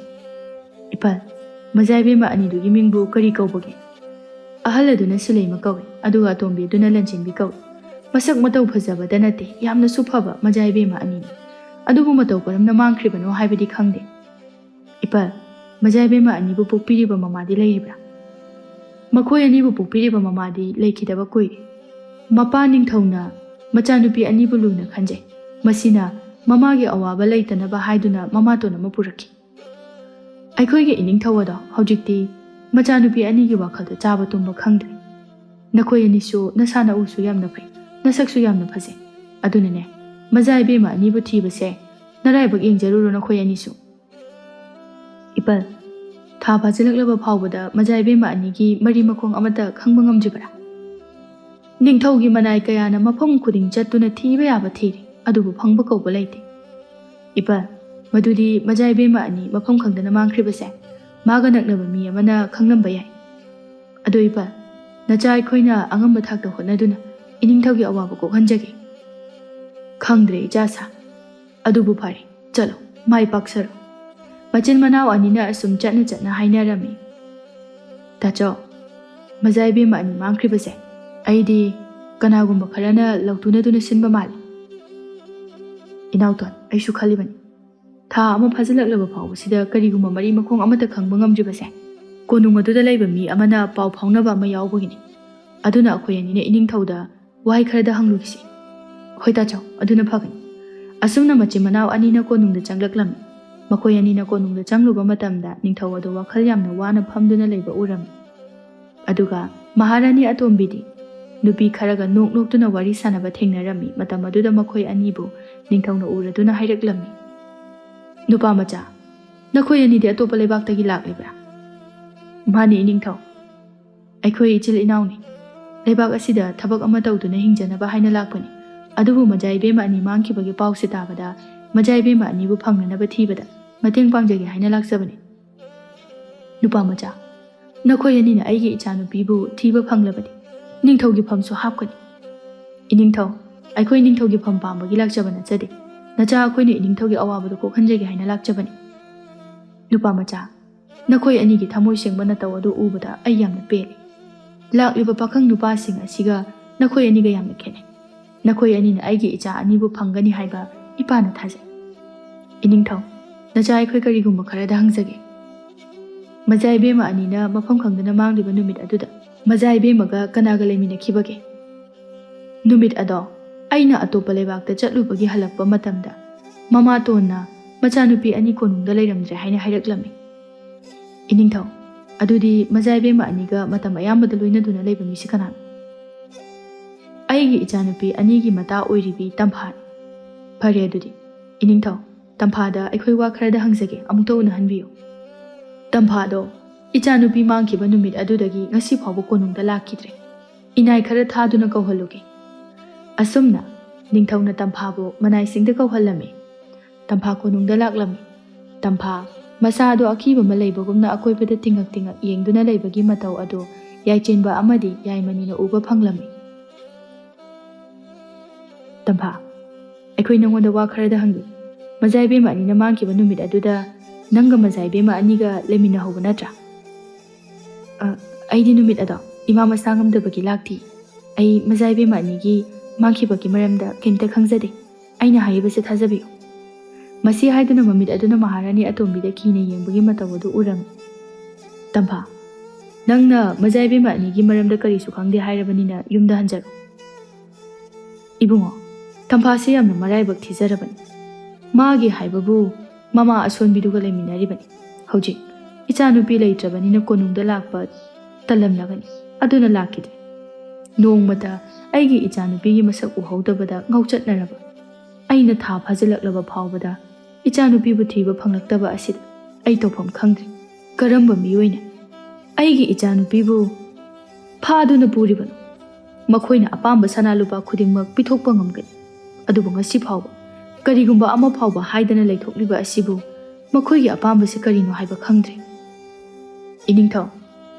ꯏꯄꯥꯜ, ꯃꯖꯥ ꯏꯕꯦꯝꯃ ꯑꯅꯤꯗꯨꯒꯤ ꯃꯤꯡꯕꯨ ꯀꯔꯤ ꯀꯧꯕꯒꯦ? ꯑꯍꯜ ꯑꯗꯨꯅ ꯁꯨꯂꯩꯃ ꯀꯧꯏ, ꯑꯗꯨꯒ ꯑꯇꯣꯝꯕꯤ ꯑꯗꯨꯅ ꯂꯟꯆꯦꯟꯕꯤ ꯀꯧꯏ꯫ ꯃꯁꯛ ꯃꯇꯧ ꯐꯖꯕꯗ ꯅꯠꯇꯦ, ꯌꯥꯝꯅꯁꯨ ꯐꯕ ꯃꯖꯥ ꯏꯕꯦꯝꯃ ꯑꯅꯤꯅꯤ꯫ ꯑꯗꯨꯕꯨ ꯃꯇꯧ ꯀꯔꯝꯅ ꯃꯥꯡꯈ꯭ꯔꯤꯕꯅꯣ ꯍꯥꯏꯕꯗꯤ ꯈꯪꯗꯦ꯫ ꯏꯄꯥꯜ, ꯃꯖꯥ ꯏꯕꯦꯝꯃ ꯑꯅꯤꯕꯨ ꯄꯣꯛꯄꯤꯔꯤꯕ ꯃꯃꯥꯗꯤ ꯂꯩꯔꯤꯕ꯭ꯔꯥ? ꯃꯈꯣꯏ ꯑꯅꯤꯕꯨ ꯄꯣꯛꯄꯤꯔꯤꯕ ꯃꯃꯥꯗꯤ ꯂꯩꯈꯤꯗꯕ ꯀꯨꯏꯔꯦ꯫ ꯃꯄꯥ ꯅꯤꯡꯊꯧꯅ ꯃꯆꯥꯅꯨꯄꯤ ꯑꯅꯤꯕꯨ ꯂꯨꯅ ꯈꯟꯖꯩ꯫ ꯃꯁꯤꯅ ꯃꯃꯥꯒꯤ ꯑꯋꯥꯕ ꯂꯩꯇꯅꯕ ꯍꯥꯏꯗꯨꯅ ꯃꯃꯥꯇꯣꯟ ꯑꯃ ꯄꯨꯔꯛꯈꯤ꯫ ꯑꯩꯈꯣꯏꯒꯤ ꯏꯅꯤꯡꯊꯧ ꯑꯗꯣ ꯍꯧꯖꯤꯛꯇꯤ ꯃꯆꯥꯅꯨꯄꯤ ꯑꯅꯤꯒꯤ ꯋꯥꯈꯜꯗ ꯆꯥꯕ ꯇꯨꯝꯕ ꯈꯪꯗ꯭ꯔꯦ꯫ ꯅꯈꯣꯏ ꯑꯅꯤꯁꯨ ꯅꯁꯥ ꯅꯎꯁꯨ ꯌꯥꯝꯅ ꯐꯩ, ꯅꯁꯛꯁꯨ ꯌꯥꯝꯅ ꯐꯖꯩ꯫ ꯑꯗꯨꯅꯅꯦ, ꯃꯖꯥ ꯏꯕꯦꯝꯃ ꯑꯅꯤꯕꯨ ꯊꯤꯕꯁꯦ ꯅꯔꯥꯏꯕꯛ ꯌꯦꯡꯖꯔꯨꯔꯣ ꯅꯈꯣꯏ ꯑꯅꯤꯁꯨ꯫ ꯏꯄꯥꯜ, ꯊꯥ ꯐꯥꯖꯤꯜꯂꯛꯂꯕ ꯐꯥꯎꯕꯗ ꯃꯖꯥ ꯏꯕꯦꯝꯃ ꯑꯅꯤꯒꯤ ꯃꯔꯤ ꯃꯈꯣꯡ ꯑꯃꯠꯇ ꯈꯪꯕ ꯉꯝꯗ꯭ꯔꯤꯕꯔꯥ? ꯅꯤꯡꯊꯧꯒꯤ ꯃꯅꯥꯏ ꯀꯌꯥꯅ ꯃꯐꯝ ꯈꯨꯗꯤꯡ ꯆꯠꯇꯨꯅ ꯊꯤꯕ ꯌꯥꯕ ꯊꯤꯔꯤ, ꯑꯗꯨꯕꯨ ꯐꯪꯕ ꯀꯧꯕ ꯂꯩꯇꯦ꯫ ꯏꯄꯥꯜ, ꯃꯗꯨꯗꯤ ꯃꯖꯥ ꯏꯕꯦꯝꯃ ꯑꯅꯤ ꯃꯐꯝ ꯈꯪꯗꯅ ꯃꯥꯡꯈ꯭ꯔꯤꯕꯁꯦ ꯃꯥꯒ ꯅꯛꯅꯕ ꯃꯤ ꯑꯃꯅ ꯈꯪꯂꯝꯕ ꯌꯥꯏ꯫ ꯑꯗꯣ ꯏꯄꯥꯜ, ꯅꯆꯥ ꯑꯩꯈꯣꯏꯅ ꯑꯉꯝꯕ ꯊꯥꯛꯇ ꯍꯣꯠꯅꯗꯨꯅ ꯏꯅꯤꯡꯊꯧꯒꯤ ꯑꯋꯥꯕ ꯀꯣꯛꯍꯟꯖꯒꯦ꯫ ꯈꯪꯗ꯭ꯔꯦ ꯏꯆꯥ ꯁꯥ, ꯑꯗꯨꯕꯨ ꯐꯔꯦ, ꯆꯠꯂꯣ, ꯃꯥꯏ ꯄꯥꯛꯆꯔꯣ꯫ ꯃꯆꯤꯟ ꯃꯅꯥꯎ ꯑꯅꯤꯅ ꯑꯁꯨꯝ ꯆꯠꯅ ꯆꯠꯅ ꯍꯥꯏꯅꯔꯝꯃꯤ꯫ ꯇꯥꯆꯧ, ꯃꯖꯥ ꯏꯕꯦꯝꯃ ꯑꯅꯤ ꯃꯥꯡꯈ꯭ꯔꯤꯕꯁꯦ ꯑꯩꯗꯤ ꯀꯅꯥꯒꯨꯝꯕ ꯈꯔꯅ ꯂꯧꯇꯨꯅꯗꯨꯅ ꯁꯤꯟꯕ ꯃꯥꯜꯂꯤ꯫ ꯏꯅꯥꯎꯇꯣꯟ, ꯑꯩꯁꯨ ꯈꯜꯂꯤꯕꯅꯤ꯫ ꯊꯥ ꯑꯃ ꯐꯥꯖꯤꯜꯂꯛꯂꯕ ꯐꯥꯎꯕꯁꯤꯗ ꯀꯔꯤꯒꯨꯝꯕ ꯃꯔꯤ ꯃꯈꯣꯡ ꯑꯃꯠꯇ ꯈꯪꯕ ꯉꯝꯗ꯭ꯔꯤꯕꯁꯦ ꯀꯣꯅꯨꯡ ꯑꯗꯨꯗ ꯂꯩꯕ ꯃꯤ ꯑꯃꯅ ꯄꯥꯎ ꯐꯥꯎꯅꯕ ꯑꯃ ꯌꯥꯎꯕꯒꯤꯅꯤ꯫ ꯑꯗꯨꯅ ꯑꯩꯈꯣꯏ ꯑꯅꯤꯅ ꯏꯅꯤꯡꯊꯧꯗ ꯋꯥꯍꯩ ꯈꯔꯗ ꯍꯪꯂꯨꯈꯤꯁꯤ꯫ ꯍꯣꯏ ꯇꯥꯆꯧ, ꯑꯗꯨꯅ ꯐꯒꯅꯤ꯫ ꯑꯁꯨꯝꯅ ꯃꯆꯤꯟ ꯃꯅꯥꯎ ꯑꯅꯤꯅ ꯀꯣꯅꯨꯡꯗ ꯆꯪꯂꯛꯂꯝꯃꯤ꯫ ꯃꯈꯣꯏ ꯑꯅꯤꯅ ꯀꯣꯅꯨꯡꯗ ꯆꯪꯂꯨꯕ ꯃꯇꯝꯗ ꯅꯤꯡꯊꯧ ꯑꯗꯨ ꯋꯥꯈꯜ ꯌꯥꯝꯅ ꯋꯥꯅ ꯐꯝꯗꯨꯅ ꯂꯩꯕ ꯎꯔꯝꯃꯤ꯫ ꯑꯗꯨꯒ ꯃꯍꯥꯔꯥꯅꯤ ꯑꯇꯣꯝꯕꯤꯗꯤ ꯅꯨꯄꯤ ꯈꯔꯒ ꯅꯣꯛ ꯅꯣꯛꯇꯨꯅ ꯋꯥꯔꯤ ꯁꯥꯟꯅꯕ ꯊꯦꯡꯅꯔꯝꯃꯤ꯫ ꯃꯇꯝ ꯑꯗꯨꯗ ꯃꯈꯣꯏ ꯑꯅꯤꯕꯨ ꯅꯤꯡꯊꯧꯅ ꯎꯔꯗꯨꯅ ꯍꯥꯏꯔꯛꯂꯝꯃꯤ, "ꯅꯨꯄꯥ ꯃꯆꯥ, ꯅꯈꯣꯏ ꯑꯅꯤꯗꯤ ꯑꯇꯣꯞꯄ ꯂꯩꯕꯥꯛꯇꯒꯤ ꯂꯥꯛꯂꯤꯕ꯭ꯔꯥ?" "ꯃꯥꯅꯤ ꯏꯅꯤꯡꯊꯧ, ꯑꯩꯈꯣꯏ ꯏꯆꯤꯜ ꯏꯅꯥꯎꯅꯤ꯫ ꯂꯩꯕꯥꯛ ꯑꯁꯤꯗ ꯊꯕꯛ ꯑꯃ ꯇꯧꯗꯨꯅ ꯍꯤꯡꯖꯅꯕ ꯍꯥꯏꯅ ꯂꯥꯛꯄꯅꯤ꯫ ꯑꯗꯨꯕꯨ ꯃꯖꯥ ꯏꯕꯦꯝꯃ ꯑꯅꯤ ꯃꯥꯡꯈꯤꯕꯒꯤ ꯄꯥꯎꯁꯦ ꯇꯥꯕꯗ ꯃꯖꯥ ꯏꯕꯦꯝꯃ ꯑꯅꯤꯕꯨ ꯐꯪꯅꯅꯕ ꯊꯤꯕꯗ ꯃꯇꯦꯡ ꯄꯥꯡꯖꯒꯦ ꯍꯥꯏꯅ ꯂꯥꯛꯆꯕꯅꯤ꯫ ꯅꯨꯄꯥ ꯃꯆꯥ, ꯅꯈꯣꯏ ꯑꯅꯤꯅ ꯑꯩꯒꯤ ꯏꯆꯥꯅꯨꯄꯤꯕꯨ ꯊꯤꯕ ꯐꯪꯂꯕꯗꯤ ꯅꯤꯡꯊꯧꯒꯤ ꯐꯝꯁꯨ ꯍꯥꯞꯀꯅꯤ꯫ ꯏꯅꯤꯡꯊꯧ, ꯑꯩꯈꯣꯏ ꯅꯤꯡꯊꯧꯒꯤ ꯐꯝ ꯄꯥꯝꯕꯒꯤ ꯂꯥꯛꯆꯕ ꯅꯠꯆꯗꯦ꯫ ꯅꯆꯥ ꯑꯩꯈꯣꯏꯅ ꯏꯅꯤꯡꯊꯧꯒꯤ ꯑꯋꯥꯕꯗꯨ ꯀꯣꯛꯍꯟꯖꯒꯦ ꯍꯥꯏꯅ ꯂꯥꯛꯆꯕꯅꯤ꯫ ꯅꯨꯄꯥ ꯃꯆꯥ, ꯅꯈꯣꯏ ꯑꯅꯤꯒꯤ ꯊꯃꯣꯏ ꯁꯦꯡꯕ ꯅꯇꯧ ꯑꯗꯨ ꯎꯕꯗ ꯑꯩ ꯌꯥꯝꯅ ꯄꯦꯜꯂꯤ꯫ ꯂꯥꯛꯂꯤꯕ ꯄꯥꯈꯪ ꯅꯨꯄꯥꯁꯤꯡ ꯑꯁꯤꯒ ꯅꯈꯣꯏ ꯑꯅꯤꯒ ꯌꯥꯝꯅ ꯈꯦꯠꯅꯩ꯫ ꯅꯈꯣꯏ ꯑꯅꯤꯅ ꯑꯩꯒꯤ ꯏꯆꯥ ꯑꯅꯤꯕꯨ ꯐꯪꯒꯅꯤ ꯍꯥꯏꯕ ꯏꯄꯥꯅ ꯊꯥꯖꯩ꯫ ꯏꯅꯤꯡꯊꯧ, ꯅꯆꯥ ꯑꯩꯈꯣꯏ ꯀꯔꯤꯒꯨꯝꯕ ꯈꯔꯗ ꯍꯪꯖꯒꯦ꯫ ꯃꯆꯥ ꯏꯕꯦꯝꯃ ꯑꯅꯤꯅ ꯃꯐꯝ ꯈꯪꯗꯅ ꯃꯥꯡꯂꯤꯕ ꯅꯨꯃꯤꯠ ꯑꯗꯨꯗ ꯃꯆꯥ ꯏꯕꯦꯝꯃꯒ ꯀꯅꯥꯒ ꯂꯩꯃꯤꯟꯅꯈꯤꯕꯒꯦ? ꯅꯨꯃꯤꯠ ꯑꯗꯣ ꯑꯩꯅ ꯑꯇꯣꯞꯄ ꯂꯩꯕꯥꯛꯇ ꯆꯠꯂꯨꯕꯒꯤ ꯍꯜꯂꯛꯄ ꯃꯇꯝꯗ ꯃꯃꯥꯇꯣꯟꯅ ꯃꯆꯥꯅꯨꯄꯤ ꯑꯅꯤ ꯀꯣꯅꯨꯡꯗ ꯂꯩꯔꯝꯗ꯭ꯔꯦ ꯍꯥꯏꯅ ꯍꯥꯏꯔꯛꯂꯝꯃꯤ꯫ ꯏꯅꯤꯡꯊꯧ, ꯑꯗꯨꯗꯤ ꯃꯆꯥ ꯏꯕꯦꯝꯃ ꯑꯅꯤꯒ ꯃꯇꯝ ꯑꯌꯥꯝꯕꯗ ꯂꯣꯏꯅꯗꯨꯅ ꯂꯩꯕ ꯃꯤꯁꯤ ꯀꯅꯥꯅꯣ? ꯑꯩꯒꯤ ꯏꯆꯥꯅꯨꯄꯤ ꯑꯅꯤꯒꯤ ꯃꯇꯥ ꯑꯣꯏꯔꯤꯕꯤ ꯇꯝꯐꯥꯅꯤ꯫ ꯐꯔꯦ ꯑꯗꯨꯗꯤ, ꯏꯅꯤꯡꯊꯧ, ꯇꯝꯐꯥꯗ ꯑꯩꯈꯣꯏ ꯋꯥ ꯈꯔꯗ ꯍꯪꯖꯒꯦ, ꯑꯃꯨꯛꯇ ꯎꯅꯍꯟꯕꯤꯌꯨ꯫ ꯇꯝꯐꯥꯗꯣ ꯏꯆꯥꯅꯨꯄꯤ ꯃꯥꯡꯈꯤꯕ ꯅꯨꯃꯤꯠ ꯑꯗꯨꯗꯒꯤ ꯉꯁꯤ ꯐꯥꯎꯕ ꯀꯣꯅꯨꯡꯗ ꯂꯥꯛꯈꯤꯗ꯭ꯔꯦ꯫ ꯏꯅꯥꯏ ꯈꯔ ꯊꯥꯗꯨꯅ ꯀꯧꯍꯜꯂꯨꯒꯦ꯫ ꯑꯁꯨꯝꯅ ꯅꯤꯡꯊꯧꯅ ꯇꯝꯐꯥꯕꯨ ꯃꯅꯥꯏꯁꯤꯡꯗ ꯀꯧꯍꯜꯂꯝꯃꯤ꯫ ꯇꯝꯐꯥ ꯀꯣꯅꯨꯡꯗ ꯂꯥꯛꯂꯝꯃꯤ꯫ ꯇꯝꯐꯥ, ꯃꯁꯥ ꯑꯗꯨ ꯑꯀꯤꯕ ꯑꯃ ꯂꯩꯕꯒꯨꯝꯅ ꯑꯀꯣꯏꯕꯗ ꯇꯤꯡꯉꯛ ꯇꯤꯡꯉꯛ ꯌꯦꯡꯗꯨꯅ ꯂꯩꯕꯒꯤ ꯃꯇꯧ ꯑꯗꯨ ꯌꯥꯏꯆꯦꯟꯕ ꯑꯃꯗꯤ ꯌꯥꯏꯃꯅꯤꯅ ꯎꯕ ꯐꯪꯂꯝꯃꯤ꯫ ꯇꯝꯐꯥ, ꯑꯩꯈꯣꯏ ꯅꯉꯣꯟꯗ ꯋꯥ ꯈꯔꯗ ꯍꯪꯒꯦ꯫ ꯃꯖꯥ ꯏꯕꯦꯝꯃ ꯑꯅꯤꯅ ꯃꯥꯡꯈꯤꯕ ꯅꯨꯃꯤꯠ ꯑꯗꯨꯗ ꯅꯪꯒ ꯃꯖꯥ ꯏꯕꯦꯝꯃ ꯑꯅꯤꯒ ꯂꯩꯃꯤꯟꯅꯍꯧꯕ ꯅꯠꯇ꯭ꯔꯥ? ꯑ, ꯑꯩꯗꯤ ꯅꯨꯃꯤꯠ ꯑꯗꯣ ꯏꯃꯥ ꯃꯁꯥ ꯉꯝꯗꯕꯒꯤ ꯂꯥꯛꯇꯦ꯫ ꯑꯩ ꯃꯖꯥ ꯏꯕꯦꯝꯃ ꯑꯅꯤꯒꯤ ꯃꯥꯡꯈꯤꯕꯒꯤ ꯃꯔꯝꯗ ꯀꯩꯝꯇ ꯈꯪꯖꯗꯦ꯫ ꯑꯩꯅ ꯍꯥꯏꯔꯤꯕꯁꯦ ꯊꯥꯖꯕꯤꯌꯨ꯫ ꯃꯁꯤ ꯍꯥꯏꯗꯨꯅ ꯃꯃꯤꯠ ꯑꯗꯨꯅ ꯃꯍꯥꯔꯥꯅꯤ ꯑꯇꯣꯝꯕꯤꯗ ꯀꯤꯅ ꯌꯦꯡꯕꯒꯤ ꯃꯇꯧ ꯑꯗꯨ ꯎꯔꯝꯃꯤ꯫ ꯇꯝꯐꯥ, ꯅꯪꯅ ꯃꯖꯥ ꯏꯕꯦꯝꯃ ꯑꯅꯤꯒꯤ ꯃꯔꯝꯗ ꯀꯔꯤꯁꯨ ꯈꯪꯗꯦ ꯍꯥꯏꯔꯕꯅꯤꯅ ꯌꯨꯝꯗ ꯍꯟꯖꯔꯣ꯫ ꯏꯕꯨꯡꯉꯣ, ꯇꯝꯐꯥꯁꯦ ꯌꯥꯝꯅ ꯃꯔꯥꯏꯕꯛ ꯊꯤꯖꯔꯕꯅꯤ꯫ ꯃꯥꯒꯤ ꯍꯥꯏꯕꯕꯨ ꯃꯃꯥ ꯑꯁꯣꯟꯕꯤꯗꯨꯒ ꯂꯩꯃꯤꯟꯅꯔꯤꯕꯅꯤ꯫ ꯍꯧꯖꯤꯛ ꯏꯆꯥꯅꯨꯄꯤ ꯂꯩꯇ꯭ꯔꯕꯅꯤꯅ ꯀꯣꯅꯨꯡꯗ ꯂꯥꯛꯄ ꯇꯜꯂꯝꯂꯒꯅꯤ꯫ ꯑꯗꯨꯅ ꯂꯥꯛꯈꯤꯗꯦ꯫ ꯅꯣꯡꯃꯇ ꯑꯩꯒꯤ ꯏꯆꯥꯅꯨꯄꯤꯒꯤ ꯃꯁꯛ ꯎꯍꯧꯗꯕꯗ ꯉꯥꯎꯆꯠꯅꯔꯕ ꯑꯩꯅ ꯊꯥ ꯐꯥꯖꯤꯜꯂꯛꯂꯕ ꯐꯥꯎꯕꯗ ꯏꯆꯥꯅꯨꯄꯤꯕꯨ ꯊꯤꯕ ꯐꯪꯂꯛꯇꯕ ꯑꯁꯤꯗ ꯑꯩ ꯇꯧꯐꯝ ꯈꯪꯗ꯭ꯔꯦ꯫ ꯀꯔꯝꯕ ꯃꯤꯑꯣꯏꯅ ꯑꯩꯒꯤ ꯏꯆꯥꯅꯨꯄꯤꯕꯨ ꯐꯥꯗꯨꯅ ꯄꯨꯔꯤꯕꯅꯣ? ꯃꯈꯣꯏꯅ ꯑꯄꯥꯝꯕ ꯁꯅꯥ ꯂꯨꯄꯥ ꯈꯨꯗꯤꯡꯃꯛ ꯄꯤꯊꯣꯛꯄ ꯉꯝꯒꯅꯤ꯫ ꯑꯗꯨꯕꯨ ꯉꯁꯤ ꯐꯥꯎꯕ ꯀꯔꯤꯒꯨꯝꯕ ꯑꯃ ꯐꯥꯎꯕ ꯍꯥꯏꯗꯅ ꯂꯩꯊꯣꯛꯂꯤꯕ ꯑꯁꯤꯕꯨ ꯃꯈꯣꯏꯒꯤ ꯑꯄꯥꯝꯕꯁꯤ ꯀꯔꯤꯅꯣ ꯍꯥꯏꯕ ꯈꯪꯗ꯭ꯔꯦ꯫ ꯏꯅꯤꯡꯊꯧ,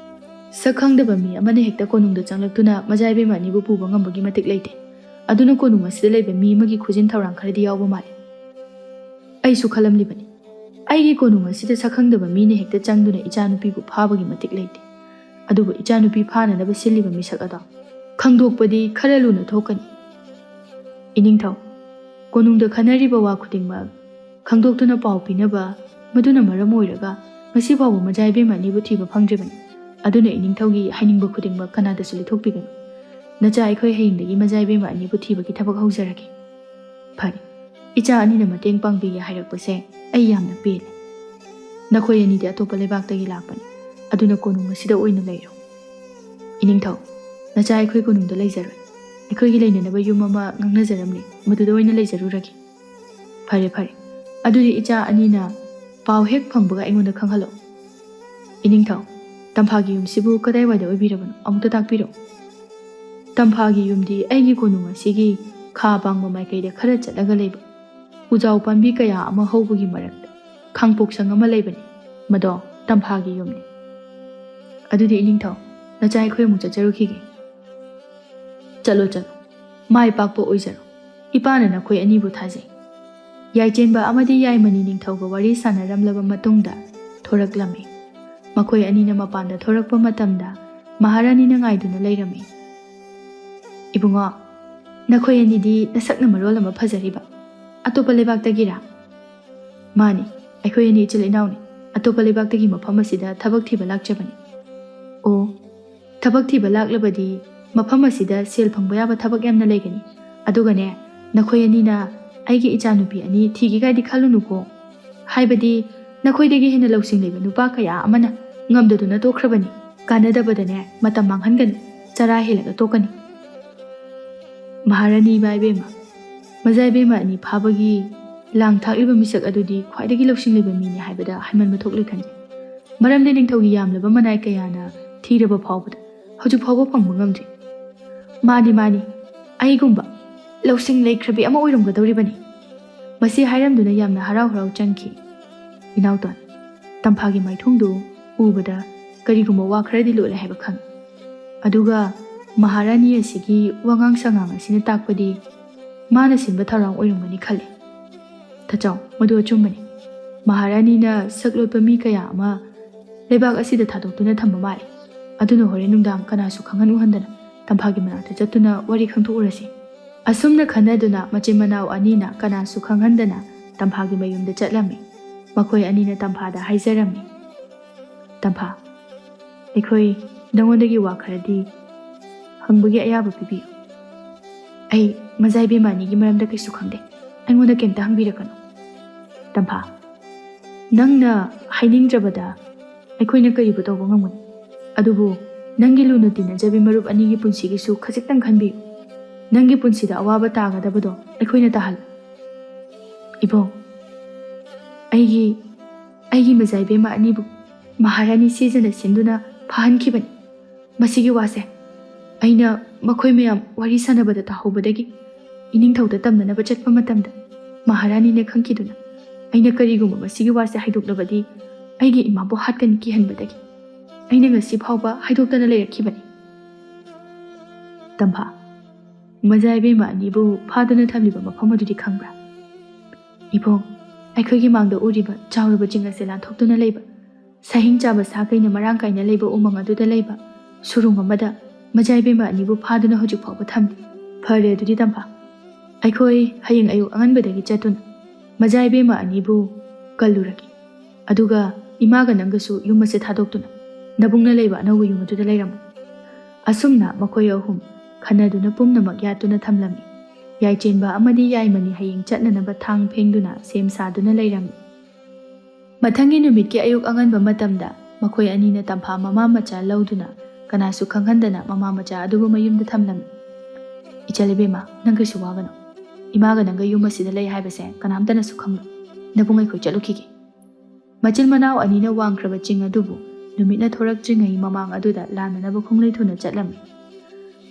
ꯁꯛ ꯈꯪꯗꯕ ꯃꯤ ꯑꯃꯅ ꯍꯦꯛꯇ ꯀꯣꯅꯨꯡꯗ ꯆꯪꯂꯛꯇꯨꯅ ꯃꯖꯥ ꯏꯕꯦꯝꯃ ꯑꯅꯤꯕꯨ ꯄꯨꯕ ꯉꯝꯕꯒꯤ ꯃꯇꯤꯛ ꯂꯩꯇꯦ꯫ ꯑꯗꯨꯅ ꯀꯣꯅꯨꯡ ꯑꯁꯤꯗ ꯂꯩꯕ ꯃꯤ ꯑꯃꯒꯤ ꯈꯨꯖꯤꯟ ꯊꯧꯔꯥꯡ ꯈꯔꯗꯤ ꯌꯥꯎꯕ ꯃꯥꯜꯂꯦ꯫ ꯑꯩꯁꯨ ꯈꯜꯂꯝꯂꯤꯕꯅꯤ, ꯑꯩꯒꯤ ꯀꯣꯅꯨꯡ ꯑꯁꯤꯗ ꯁꯛ ꯈꯪꯗꯕ ꯃꯤꯅ ꯍꯦꯛꯇ ꯆꯪꯗꯨꯅ ꯏꯆꯥꯅꯨꯄꯤꯕꯨ ꯐꯥꯕꯒꯤ ꯃꯇꯤꯛ ꯂꯩꯇꯦ꯫ ꯑꯗꯨꯕꯨ ꯏꯆꯥꯅꯨꯄꯤ ꯐꯥꯅꯅꯕ ꯁꯤꯜꯂꯤꯕ ꯃꯤꯁꯛ ꯑꯗꯣ ꯈꯪꯗꯣꯛꯄꯗꯤ ꯈꯔ ꯂꯨꯅ ꯊꯣꯛꯀꯅꯤ꯫ ꯏꯅꯤꯡꯊꯧ, ꯀꯣꯅꯨꯡꯗ ꯈꯟꯅꯔꯤꯕ ꯋꯥ ꯈꯨꯗꯤꯡꯃꯛ ꯈꯪꯗꯣꯛꯇꯨꯅ ꯄꯥꯎ ꯄꯤꯅꯕ, ꯃꯗꯨꯅ ꯃꯔꯝ ꯑꯣꯏꯔꯒ ꯉꯁꯤ ꯐꯥꯎꯕ ꯃꯖꯥ ꯏꯕꯦꯝꯃ ꯑꯅꯤꯕꯨ ꯊꯤꯕ ꯐꯪꯗ꯭ꯔꯤꯕꯅꯤ꯫ ꯑꯗꯨꯅ ꯏꯅꯤꯡꯊꯧꯒꯤ ꯍꯥꯏꯅꯤꯡꯕ ꯈꯨꯗꯤꯡꯃꯛ ꯀꯅꯥꯗꯁꯨ ꯂꯤꯊꯣꯛꯄꯤꯒꯅꯨ꯫ ꯅꯆꯥ ꯑꯩꯈꯣꯏ ꯍꯌꯦꯡꯗꯒꯤ ꯃꯖꯥ ꯏꯕꯦꯝꯃ ꯑꯅꯤꯕꯨ ꯊꯤꯕꯒꯤ ꯊꯕꯛ ꯍꯧꯖꯔꯒꯦ꯫ ꯐꯔꯦ, ꯏꯆꯥ ꯑꯅꯤꯅ ꯃꯇꯦꯡ ꯄꯥꯡꯕꯤꯒꯦ ꯍꯥꯏꯔꯛꯄꯁꯦ ꯑꯩ ꯌꯥꯝꯅ ꯄꯦꯜꯂꯦ꯫ ꯅꯈꯣꯏ ꯑꯅꯤꯗꯤ ꯑꯇꯣꯞꯄ ꯂꯩꯕꯥꯛꯇꯒꯤ ꯂꯥꯛꯄꯅꯤ, ꯑꯗꯨꯅ ꯀꯣꯅꯨꯡ ꯑꯁꯤꯗ ꯑꯣꯏꯅ ꯂꯩꯔꯣ꯫ ꯏꯅꯤꯡꯊꯧ, ꯅꯆꯥ ꯑꯩꯈꯣꯏ ꯀꯣꯅꯨꯡꯗ ꯂꯩꯖꯔꯣꯏ꯫ ꯑꯩꯈꯣꯏꯒꯤ ꯂꯩꯅꯅꯕ ꯌꯨꯝ ꯑꯃ ꯉꯥꯡꯅꯖꯔꯝꯂꯦ, ꯃꯗꯨꯗ ꯑꯣꯏꯅ ꯂꯩꯖꯔꯨꯔꯒꯦ꯫ ꯐꯔꯦ, ꯐꯔꯦ꯫ ꯑꯗꯨꯗꯤ ꯏꯆꯥ ꯑꯅꯤꯅ ꯄꯥꯎ ꯍꯦꯛ ꯐꯪꯕꯒ ꯑꯩꯉꯣꯟꯗ ꯈꯪꯍꯜꯂꯛꯎ꯫ ꯏꯅꯤꯡꯊꯧ, ꯇꯝꯐꯥꯒꯤ ꯌꯨꯝꯁꯤꯕꯨ ꯀꯗꯥꯏꯋꯥꯏꯗ ꯑꯣꯏꯕꯤꯔꯕꯅꯣ? ꯑꯃꯨꯛꯇ ꯇꯥꯛꯄꯤꯔꯛꯎ꯫ ꯇꯝꯐꯥꯒꯤ ꯌꯨꯝꯗꯤ ꯑꯩꯒꯤ ꯀꯣꯅꯨꯡ ꯑꯁꯤꯒꯤ ꯈꯥ ꯄꯥꯡꯕ ꯃꯥꯏꯀꯩꯗ ꯈꯔ ꯆꯠꯂꯒ ꯂꯩꯕ ꯎꯖꯥꯎ ꯄꯥꯝꯕꯤ ꯀꯌꯥ ꯑꯃ ꯍꯧꯕꯒꯤ ꯃꯔꯛꯇ ꯈꯥꯡꯄꯣꯛꯁꯪ ꯑꯃ ꯂꯩꯕꯅꯤ꯫ ꯃꯗꯣ ꯇꯝꯐꯥꯒꯤ ꯌꯨꯝꯅꯤ꯫ ꯑꯗꯨꯗꯤ ꯏꯅꯤꯡꯊꯧ, ꯅꯆꯥ ꯑꯩꯈꯣꯏ ꯑꯃꯨꯛ ꯆꯠꯆꯔꯨꯈꯤꯒꯦ꯫ ꯆꯠꯂꯣ, ꯆꯠꯂꯣ꯫ ꯃꯥꯏ ꯄꯥꯛꯄ ꯑꯣꯏꯖꯔꯣ꯫ ꯏꯄꯥꯅ ꯅꯈꯣꯏ ꯑꯅꯤꯕꯨ ꯊꯥꯖꯩ꯫ ꯌꯥꯏꯆꯦꯟꯕ ꯑꯃꯗꯤ ꯌꯥꯏꯃꯅꯤ ꯅꯤꯡꯊꯧꯒ ꯋꯥꯔꯤ ꯁꯥꯟꯅꯔꯝꯂꯕ ꯃꯇꯨꯡꯗ ꯊꯣꯔꯛꯂꯝꯃꯤ꯫ ꯃꯈꯣꯏ ꯑꯅꯤꯅ ꯃꯄꯥꯟꯗ ꯊꯣꯔꯛꯄ ꯃꯇꯝꯗ ꯃꯍꯥꯔꯥꯅꯤꯅ ꯉꯥꯏꯗꯨꯅ ꯂꯩꯔꯝꯃꯤ꯫ "ꯏꯕꯨꯡꯉꯣ, ꯅꯈꯣꯏ ꯑꯅꯤꯗꯤ ꯅꯁꯛꯅ ꯃꯔꯣꯜ ꯑꯃ ꯐꯖꯔꯤꯕ꯫ ꯑꯇꯣꯞꯄ ꯂꯩꯕꯥꯛꯇꯒꯤꯔꯥ?" "ꯃꯥꯅꯤ, ꯑꯩꯈꯣꯏ ꯑꯅꯤ ꯏꯆꯤꯜ ꯏꯅꯥꯎꯅꯤ꯫ ꯑꯇꯣꯞꯄ ꯂꯩꯕꯥꯛꯇꯒꯤ ꯃꯐꯝ ꯑꯁꯤꯗ ꯊꯕꯛ ꯊꯤꯕ ꯂꯥꯛꯆꯕꯅꯤ꯫" "ꯑꯣ, ꯊꯕꯛ ꯊꯤꯕ ꯂꯥꯛꯂꯕꯗꯤ ꯃꯐꯝ ꯑꯁꯤꯗ ꯁꯦꯜ ꯐꯪꯕ ꯌꯥꯕ ꯊꯕꯛ ꯌꯥꯝꯅ ꯂꯩꯒꯅꯤ꯫ ꯑꯗꯨꯒꯅꯦ, ꯅꯈꯣꯏ ꯑꯅꯤꯅ ꯑꯩꯒꯤ ꯏꯆꯥꯅꯨꯄꯤ ꯑꯅꯤ ꯊꯤꯒꯦ ꯀꯥꯏꯗꯤ ꯈꯜꯂꯨꯅꯨꯀꯣ꯫ ꯍꯥꯏꯕꯗꯤ ꯅꯈꯣꯏꯗꯒꯤ ꯍꯦꯟꯅ ꯂꯧꯁꯤꯡ ꯂꯩꯕ ꯅꯨꯄꯥ ꯀꯌꯥ ꯑꯃꯅ ꯉꯝꯗꯗꯨꯅ ꯇꯣꯛꯈ꯭ꯔꯕꯅꯤ꯫ ꯀꯥꯟꯅꯗꯕꯗꯅꯦ ꯃꯇꯝ ꯃꯥꯡꯍꯟꯒꯅꯨ, ꯆꯔꯥ ꯍꯦꯜꯂꯒ ꯇꯣꯛꯀꯅꯤ꯫" ꯃꯍꯥꯔꯥꯅꯤ ꯏꯃꯥ ꯏꯕꯦꯝꯃ, ꯃꯖꯥ ꯏꯕꯦꯝꯃ ꯑꯅꯤ ꯐꯥꯕꯒꯤ ꯂꯥꯡ ꯊꯥꯛꯂꯤꯕ ꯃꯤꯁꯛ ꯑꯗꯨꯗꯤ ꯈ꯭ꯋꯥꯏꯗꯒꯤ ꯂꯧꯁꯤꯡ ꯂꯩꯕ ꯃꯤꯅꯤ ꯍꯥꯏꯕꯗ ꯍꯥꯏꯃꯟꯕ ꯊꯣꯛꯂꯣꯏ ꯈꯟꯖꯩ꯫ ꯃꯔꯝꯗꯤ ꯅꯤꯡꯊꯧꯒꯤ ꯌꯥꯝꯂꯕ ꯃꯅꯥꯏ ꯀꯌꯥꯅ ꯊꯤꯔꯕ ꯐꯥꯎꯕꯗ ꯍꯧꯖꯤꯛ ꯐꯥꯎꯕ ꯐꯪꯕ ꯉꯝꯗ꯭ꯔꯤ꯫ "ꯃꯥꯅꯤ, ꯃꯥꯅꯤ, ꯑꯩꯒꯨꯝꯕ ꯂꯧꯁꯤꯡ ꯂꯩꯈ꯭ꯔꯕꯤ ꯑꯃ ꯑꯣꯏꯔꯝꯒꯗꯧꯔꯤꯕꯅꯤ"꯫ ꯃꯁꯤ ꯍꯥꯏꯔꯝꯗꯨꯅ ꯌꯥꯝꯅ ꯍꯔꯥꯎ ꯍꯔꯥꯎ ꯆꯪꯈꯤ꯫ ꯏꯅꯥꯎꯇꯣꯟ, ꯇꯝꯐꯥꯒꯤ ꯃꯥꯏꯊꯣꯡꯗꯨ ꯎꯕꯗ ꯀꯔꯤꯒꯨꯝꯕ ꯋꯥ ꯈꯔꯗꯤ ꯂꯣꯠꯂꯦ ꯍꯥꯏꯕ ꯈꯪꯏ꯫ ꯑꯗꯨꯒ ꯃꯍꯥꯔꯥꯅꯤ ꯑꯁꯤꯒꯤ ꯋꯥꯉꯥꯡ ꯁꯉꯥꯡ ꯑꯁꯤꯅ ꯇꯥꯛꯄꯗꯤ ꯃꯥꯅ ꯁꯤꯟꯕ ꯊꯧꯔꯥꯡ ꯑꯣꯏꯔꯝꯒꯅꯤ ꯈꯜꯂꯤ꯫ "ꯇꯥꯆꯧ, ꯃꯗꯨ ꯑꯆꯨꯝꯕꯅꯤ꯫ ꯃꯍꯥꯔꯥꯅꯤꯅ ꯁꯛ ꯂꯣꯠꯄ ꯃꯤ ꯀꯌꯥ ꯑꯃ ꯂꯩꯕꯥꯛ ꯑꯁꯤꯗ ꯊꯥꯗꯣꯛꯇꯨꯅ ꯊꯝꯕ ꯃꯥꯜꯂꯤ꯫ ꯑꯗꯨꯅ ꯍꯣꯔꯦꯟ ꯅꯨꯡꯗꯥꯡ ꯀꯅꯥꯁꯨ ꯈꯪꯍꯟ ꯎꯍꯟꯗꯅ ꯇꯝꯐꯥꯒꯤ ꯃꯅꯥꯛꯇ ꯆꯠꯇꯨꯅ ꯋꯥꯔꯤ ꯈꯪꯗꯣꯛꯎꯔꯁꯤ"꯫ ꯑꯁꯨꯝꯅ ꯈꯟꯅꯗꯨꯅ ꯃꯆꯤꯟ ꯃꯅꯥꯎ ꯑꯅꯤꯅ ꯀꯅꯥꯁꯨ ꯈꯪꯍꯟꯗꯅ ꯇꯝꯐꯥꯒꯤ ꯃꯌꯨꯝꯗ ꯆꯠꯂꯝꯃꯤ꯫ ꯃꯈꯣꯏ ꯑꯅꯤꯅ ꯇꯝꯐꯥꯗ ꯍꯥꯏꯖꯔꯝꯃꯤ, "ꯇꯝꯐꯥ, ꯑꯩꯈꯣꯏ ꯅꯉꯣꯟꯗꯒꯤ ꯋꯥ ꯈꯔꯗꯤ ꯍꯪꯕꯒꯤ ꯑꯌꯥꯕ ꯄꯤꯕꯤꯌꯨ"꯫ "ꯑꯩ ꯃꯖꯥ ꯏꯕꯦꯝꯃ ꯑꯅꯤꯒꯤ ꯃꯔꯝꯗ ꯀꯩꯁꯨ ꯈꯪꯗꯦ꯫ ꯑꯩꯉꯣꯟꯗ ꯀꯩꯝꯇ ꯍꯪꯕꯤꯔꯛꯀꯅꯨ"꯫ "ꯇꯝꯐꯥ, ꯅꯪꯅ ꯍꯥꯏꯅꯤꯡꯗ꯭ꯔꯕꯗ ꯑꯩꯈꯣꯏꯅ ꯀꯔꯤꯕꯨ ꯇꯧꯕ ꯉꯝꯒꯅꯤ? ꯑꯗꯨꯕꯨ ꯅꯪꯒꯤ ꯂꯨꯅ ꯇꯤꯟꯅꯖꯕꯤ ꯃꯔꯨꯞ ꯑꯅꯤꯒꯤ ꯄꯨꯟꯁꯤꯒꯤꯁꯨ ꯈꯖꯤꯛꯇꯪ ꯈꯟꯕꯤꯌꯨ꯫ ꯅꯪꯒꯤ ꯄꯨꯟꯁꯤꯗ ꯑꯋꯥꯕ ꯇꯥꯒꯗꯕꯗꯣ ꯑꯩꯈꯣꯏꯅ ꯇꯥꯍꯜꯂꯨ"꯫ "ꯏꯕꯨꯡ, ꯑꯩꯒꯤ, ꯑꯩꯒꯤ ꯃꯖꯥ ꯏꯕꯦꯝꯃ ꯑꯅꯤꯕꯨ ꯃꯍꯥꯔꯥꯅꯤ ꯁꯤꯖꯅ ꯁꯤꯟꯗꯨꯅ ꯐꯥꯍꯟꯈꯤꯕꯅꯤ꯫ ꯃꯁꯤꯒꯤ ꯋꯥꯁꯦ ꯑꯩꯅ ꯃꯈꯣꯏ ꯃꯌꯥꯝ ꯋꯥꯔꯤ ꯁꯥꯟꯅꯕꯗ ꯇꯥꯍꯧꯕꯗꯒꯤ ꯏꯅꯤꯡꯊꯧꯗ ꯇꯝꯅꯅꯕ ꯆꯠꯄ ꯃꯇꯝꯗ ꯃꯍꯥꯔꯥꯅꯤꯅ ꯈꯪꯈꯤꯗꯨꯅ ꯑꯩꯅ ꯀꯔꯤꯒꯨꯝꯕ ꯃꯁꯤꯒꯤ ꯋꯥꯁꯦ ꯍꯥꯏꯗꯣꯛꯂꯕꯗꯤ ꯑꯩꯒꯤ ꯏꯃꯥꯕꯨ ꯍꯥꯠꯀꯅꯤ ꯀꯤꯍꯟꯕꯗꯒꯤ ꯑꯩꯅ ꯉꯁꯤ ꯐꯥꯎꯕ ꯍꯥꯏꯗꯣꯛꯇꯅ ꯂꯩꯔꯛꯈꯤꯕꯅꯤ"꯫ "ꯇꯝꯐꯥ, ꯃꯖꯥ ꯏꯕꯦꯝꯃ ꯑꯅꯤꯕꯨ ꯐꯥꯗꯨꯅ ꯊꯝꯂꯤꯕ ꯃꯐꯝ ꯑꯗꯨꯗꯤ ꯈꯪꯕ꯭ꯔꯥ?" "ꯏꯕꯨꯡ, ꯑꯩꯈꯣꯏꯒꯤ ꯃꯥꯡꯗ ꯎꯔꯤꯕ ꯆꯥꯎꯔꯕ ꯆꯤꯡ ꯑꯁꯦ ꯂꯥꯟꯊꯣꯛꯇꯨꯅ ꯂꯩꯕ, ꯁꯥꯍꯤꯡ ꯆꯥꯕ ꯁꯥ ꯀꯩꯅ ꯃꯔꯥꯡ ꯀꯥꯏꯅ ꯂꯩꯕ ꯎꯃꯪ ꯑꯗꯨꯗ ꯂꯩꯕ ꯁꯨꯔꯨꯡ ꯑꯃꯗ ꯃꯖꯥ ꯏꯕꯦꯝꯃ ꯑꯅꯤꯕꯨ ꯐꯥꯗꯨꯅ ꯍꯧꯖꯤꯛ ꯐꯥꯎꯕ ꯊꯝꯂꯤ"꯫ "ꯐꯔꯦ ꯑꯗꯨꯗꯤ ꯇꯝꯐꯥ, ꯑꯩꯈꯣꯏ ꯍꯌꯦꯡ ꯑꯌꯨꯛ ꯑꯉꯟꯕꯗꯒꯤ ꯆꯠꯇꯨꯅ ꯃꯖꯥ ꯏꯕꯦꯝꯃ ꯑꯅꯤꯕꯨ ꯀꯜꯂꯨꯔꯒꯦ꯫ ꯑꯗꯨꯒ ꯏꯃꯥꯒ ꯅꯪꯒꯁꯨ ꯌꯨꯝ ꯑꯁꯦ ꯊꯥꯗꯣꯛꯇꯨꯅ ꯅꯕꯨꯡꯅ ꯂꯩꯕ ꯑꯅꯧꯕ ꯌꯨꯝ ꯑꯗꯨꯗ ꯂꯩꯔꯝꯃꯨ"꯫ ꯑꯁꯨꯝꯅ ꯃꯈꯣꯏ ꯑꯍꯨꯝ ꯈꯟꯅꯗꯨꯅ ꯄꯨꯝꯅꯃꯛ ꯌꯥꯠꯇꯨꯅ ꯊꯝꯂꯝꯃꯤ꯫ ꯌꯥꯏꯆꯦꯟꯕ ꯑꯃꯗꯤ ꯌꯥꯏꯃꯅꯤ ꯍꯌꯦꯡ ꯆꯠꯅꯅꯕ ꯊꯥꯡ ꯐꯦꯡꯗꯨꯅ ꯁꯦꯝ ꯁꯥꯗꯨꯅ ꯂꯩꯔꯝꯃꯤ꯫ ꯃꯊꯪꯒꯤ ꯅꯨꯃꯤꯠꯀꯤ ꯑꯌꯨꯛ ꯑꯉꯟꯕ ꯃꯇꯝꯗ ꯃꯈꯣꯏ ꯑꯅꯤꯅ ꯇꯝꯐꯥ ꯃꯃꯥ ꯃꯆꯥ ꯂꯧꯗꯨꯅ ꯀꯅꯥꯁꯨ ꯈꯪꯍꯟꯗꯅ ꯃꯃꯥ ꯃꯆꯥ ꯑꯗꯨꯕꯨ ꯃꯌꯨꯝꯗ ꯊꯝꯂꯝꯃꯤ꯫ "ꯏꯆꯜ ꯏꯕꯦꯝꯃ, ꯅꯪ ꯀꯩꯁꯨ ꯋꯥꯒꯅꯨ꯫ ꯏꯃꯥꯒ ꯅꯪꯒ ꯌꯨꯝ ꯑꯁꯤꯗ ꯂꯩ ꯍꯥꯏꯕꯁꯦ ꯀꯅꯥꯝꯇꯅꯁꯨ ꯈꯪꯂꯣꯏ꯫ ꯅꯕꯨꯡ ꯑꯩꯈꯣꯏ ꯆꯠꯂꯨꯈꯤꯒꯦ"꯫ ꯃꯆꯤꯟ ꯃꯅꯥꯎ ꯑꯅꯤꯅ ꯋꯥꯡꯈ꯭ꯔꯕ ꯆꯤꯡ ꯑꯗꯨꯕꯨ ꯅꯨꯃꯤꯠꯅ ꯊꯣꯔꯛꯇ꯭ꯔꯤꯉꯩ ꯃꯃꯥꯡ ꯑꯗꯨꯗ ꯂꯥꯟꯅꯅꯕ ꯈꯣꯡꯂꯩ ꯊꯨꯅ ꯆꯠꯂꯝꯃꯤ꯫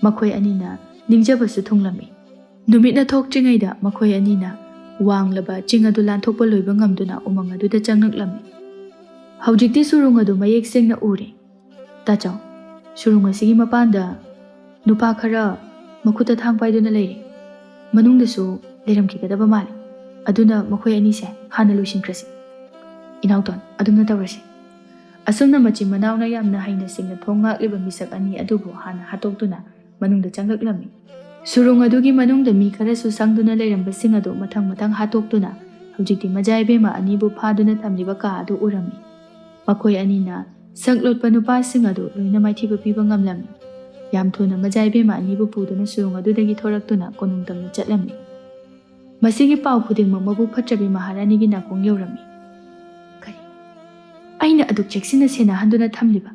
ꯃꯈꯣꯏ ꯑꯅꯤꯅ ꯅꯤꯡꯖꯕꯁꯨ ꯊꯨꯡꯂꯝꯃꯤ꯫ ꯅꯨꯃꯤꯠꯅ ꯊꯣꯛꯇ꯭ꯔꯤꯉꯩꯗ ꯃꯈꯣꯏ ꯑꯅꯤꯅ ꯋꯥꯡꯂꯕ ꯆꯤꯡ ꯑꯗꯨ ꯂꯥꯟꯊꯣꯛꯄ ꯂꯣꯏꯕ ꯉꯝꯗꯨꯅ ꯎꯃꯪ ꯑꯗꯨꯗ ꯆꯪꯂꯛꯂꯝꯃꯤ꯫ ꯍꯧꯖꯤꯛꯇꯤ ꯁꯨꯔꯨꯡ ꯑꯗꯨ ꯃꯌꯦꯛ ꯁꯦꯡꯅ ꯎꯔꯦ꯫ ꯇꯥꯆꯧ, ꯁꯨꯔꯨꯡ ꯑꯁꯤꯒꯤ ꯃꯄꯥꯟꯗ ꯅꯨꯄꯥ ꯈꯔ ꯃꯈꯨꯠꯇ ꯊꯥꯡ ꯄꯥꯏꯗꯨꯅ ꯂꯩꯔꯦ꯫ ꯃꯅꯨꯡꯗꯁꯨ ꯂꯩꯔꯝꯈꯤꯒꯗꯕ ꯃꯥꯜꯂꯤ꯫ ꯑꯗꯨꯅ ꯃꯈꯣꯏ ꯑꯅꯤꯁꯦ ꯍꯥꯟꯅ ꯂꯣꯏꯁꯤꯟꯈ꯭ꯔꯁꯤ꯫ ꯏꯅꯥꯎꯇꯣꯟ, ꯑꯗꯨꯝꯅ ꯇꯧꯔꯁꯤ꯫ ꯑꯁꯨꯝꯅ ꯃꯆꯤꯟ ꯃꯅꯥꯎꯅ ꯌꯥꯝꯅ ꯍꯩꯅ ꯁꯤꯡꯅ ꯊꯣꯡ ꯉꯥꯛꯂꯤꯕ ꯃꯤꯁꯛ ꯑꯅꯤ ꯑꯗꯨꯕꯨ ꯍꯥꯟꯅ ꯍꯥꯠꯇꯣꯛꯇꯨꯅ ꯃꯅꯨꯡꯗ ꯆꯪꯂꯛꯂꯝꯃꯤ꯫ ꯁꯨꯔꯨꯡ ꯑꯗꯨꯒꯤ ꯃꯅꯨꯡꯗ ꯃꯤ ꯈꯔꯁꯨ ꯁꯪꯗꯨꯅ ꯂꯩꯔꯝꯕꯁꯤꯡ ꯑꯗꯨ ꯃꯊꯪ ꯃꯊꯪ ꯍꯥꯠꯇꯣꯛꯇꯨꯅ ꯍꯧꯖꯤꯛꯇꯤ ꯃꯖꯥ ꯏꯕꯦꯝꯃ ꯑꯅꯤꯕꯨ ꯐꯥꯗꯨꯅ ꯊꯝꯂꯤꯕ ꯀꯥ ꯑꯗꯨ ꯎꯔꯝꯃꯤ꯫ ꯃꯈꯣꯏ ꯑꯅꯤꯅ ꯁꯛ ꯂꯣꯠꯄ ꯅꯨꯄꯥꯁꯤꯡ ꯑꯗꯨ ꯂꯣꯏꯅ ꯃꯥꯏꯊꯤꯕ ꯄꯤꯕ ꯉꯝꯂꯝꯃꯤ꯫ ꯌꯥꯝ ꯊꯨꯅ ꯃꯖꯥ ꯏꯕꯦꯝꯃ ꯑꯅꯤꯕꯨ ꯄꯨꯗꯨꯅ ꯁꯨꯔꯨꯡ ꯑꯗꯨꯗꯒꯤ ꯊꯣꯔꯛꯇꯨꯅ ꯀꯣꯅꯨꯡ ꯇꯝꯅ ꯆꯠꯂꯝꯃꯤ꯫ ꯃꯁꯤꯒꯤ ꯄꯥꯎ ꯈꯨꯗꯤꯡꯃꯛ ꯃꯕꯨꯛ ꯐꯠꯇ꯭ꯔꯕꯤ ꯃꯍꯥꯔꯥꯅꯤꯒꯤ ꯅꯥꯀꯣꯡ ꯌꯧꯔꯝꯃꯤ꯫ ꯀꯔꯤ? ꯑꯩꯅ ꯑꯗꯨꯛ ꯆꯦꯛꯁꯤꯟꯅ ꯁꯦꯟꯅꯍꯟꯗꯨꯅ ꯊꯝꯂꯤꯕ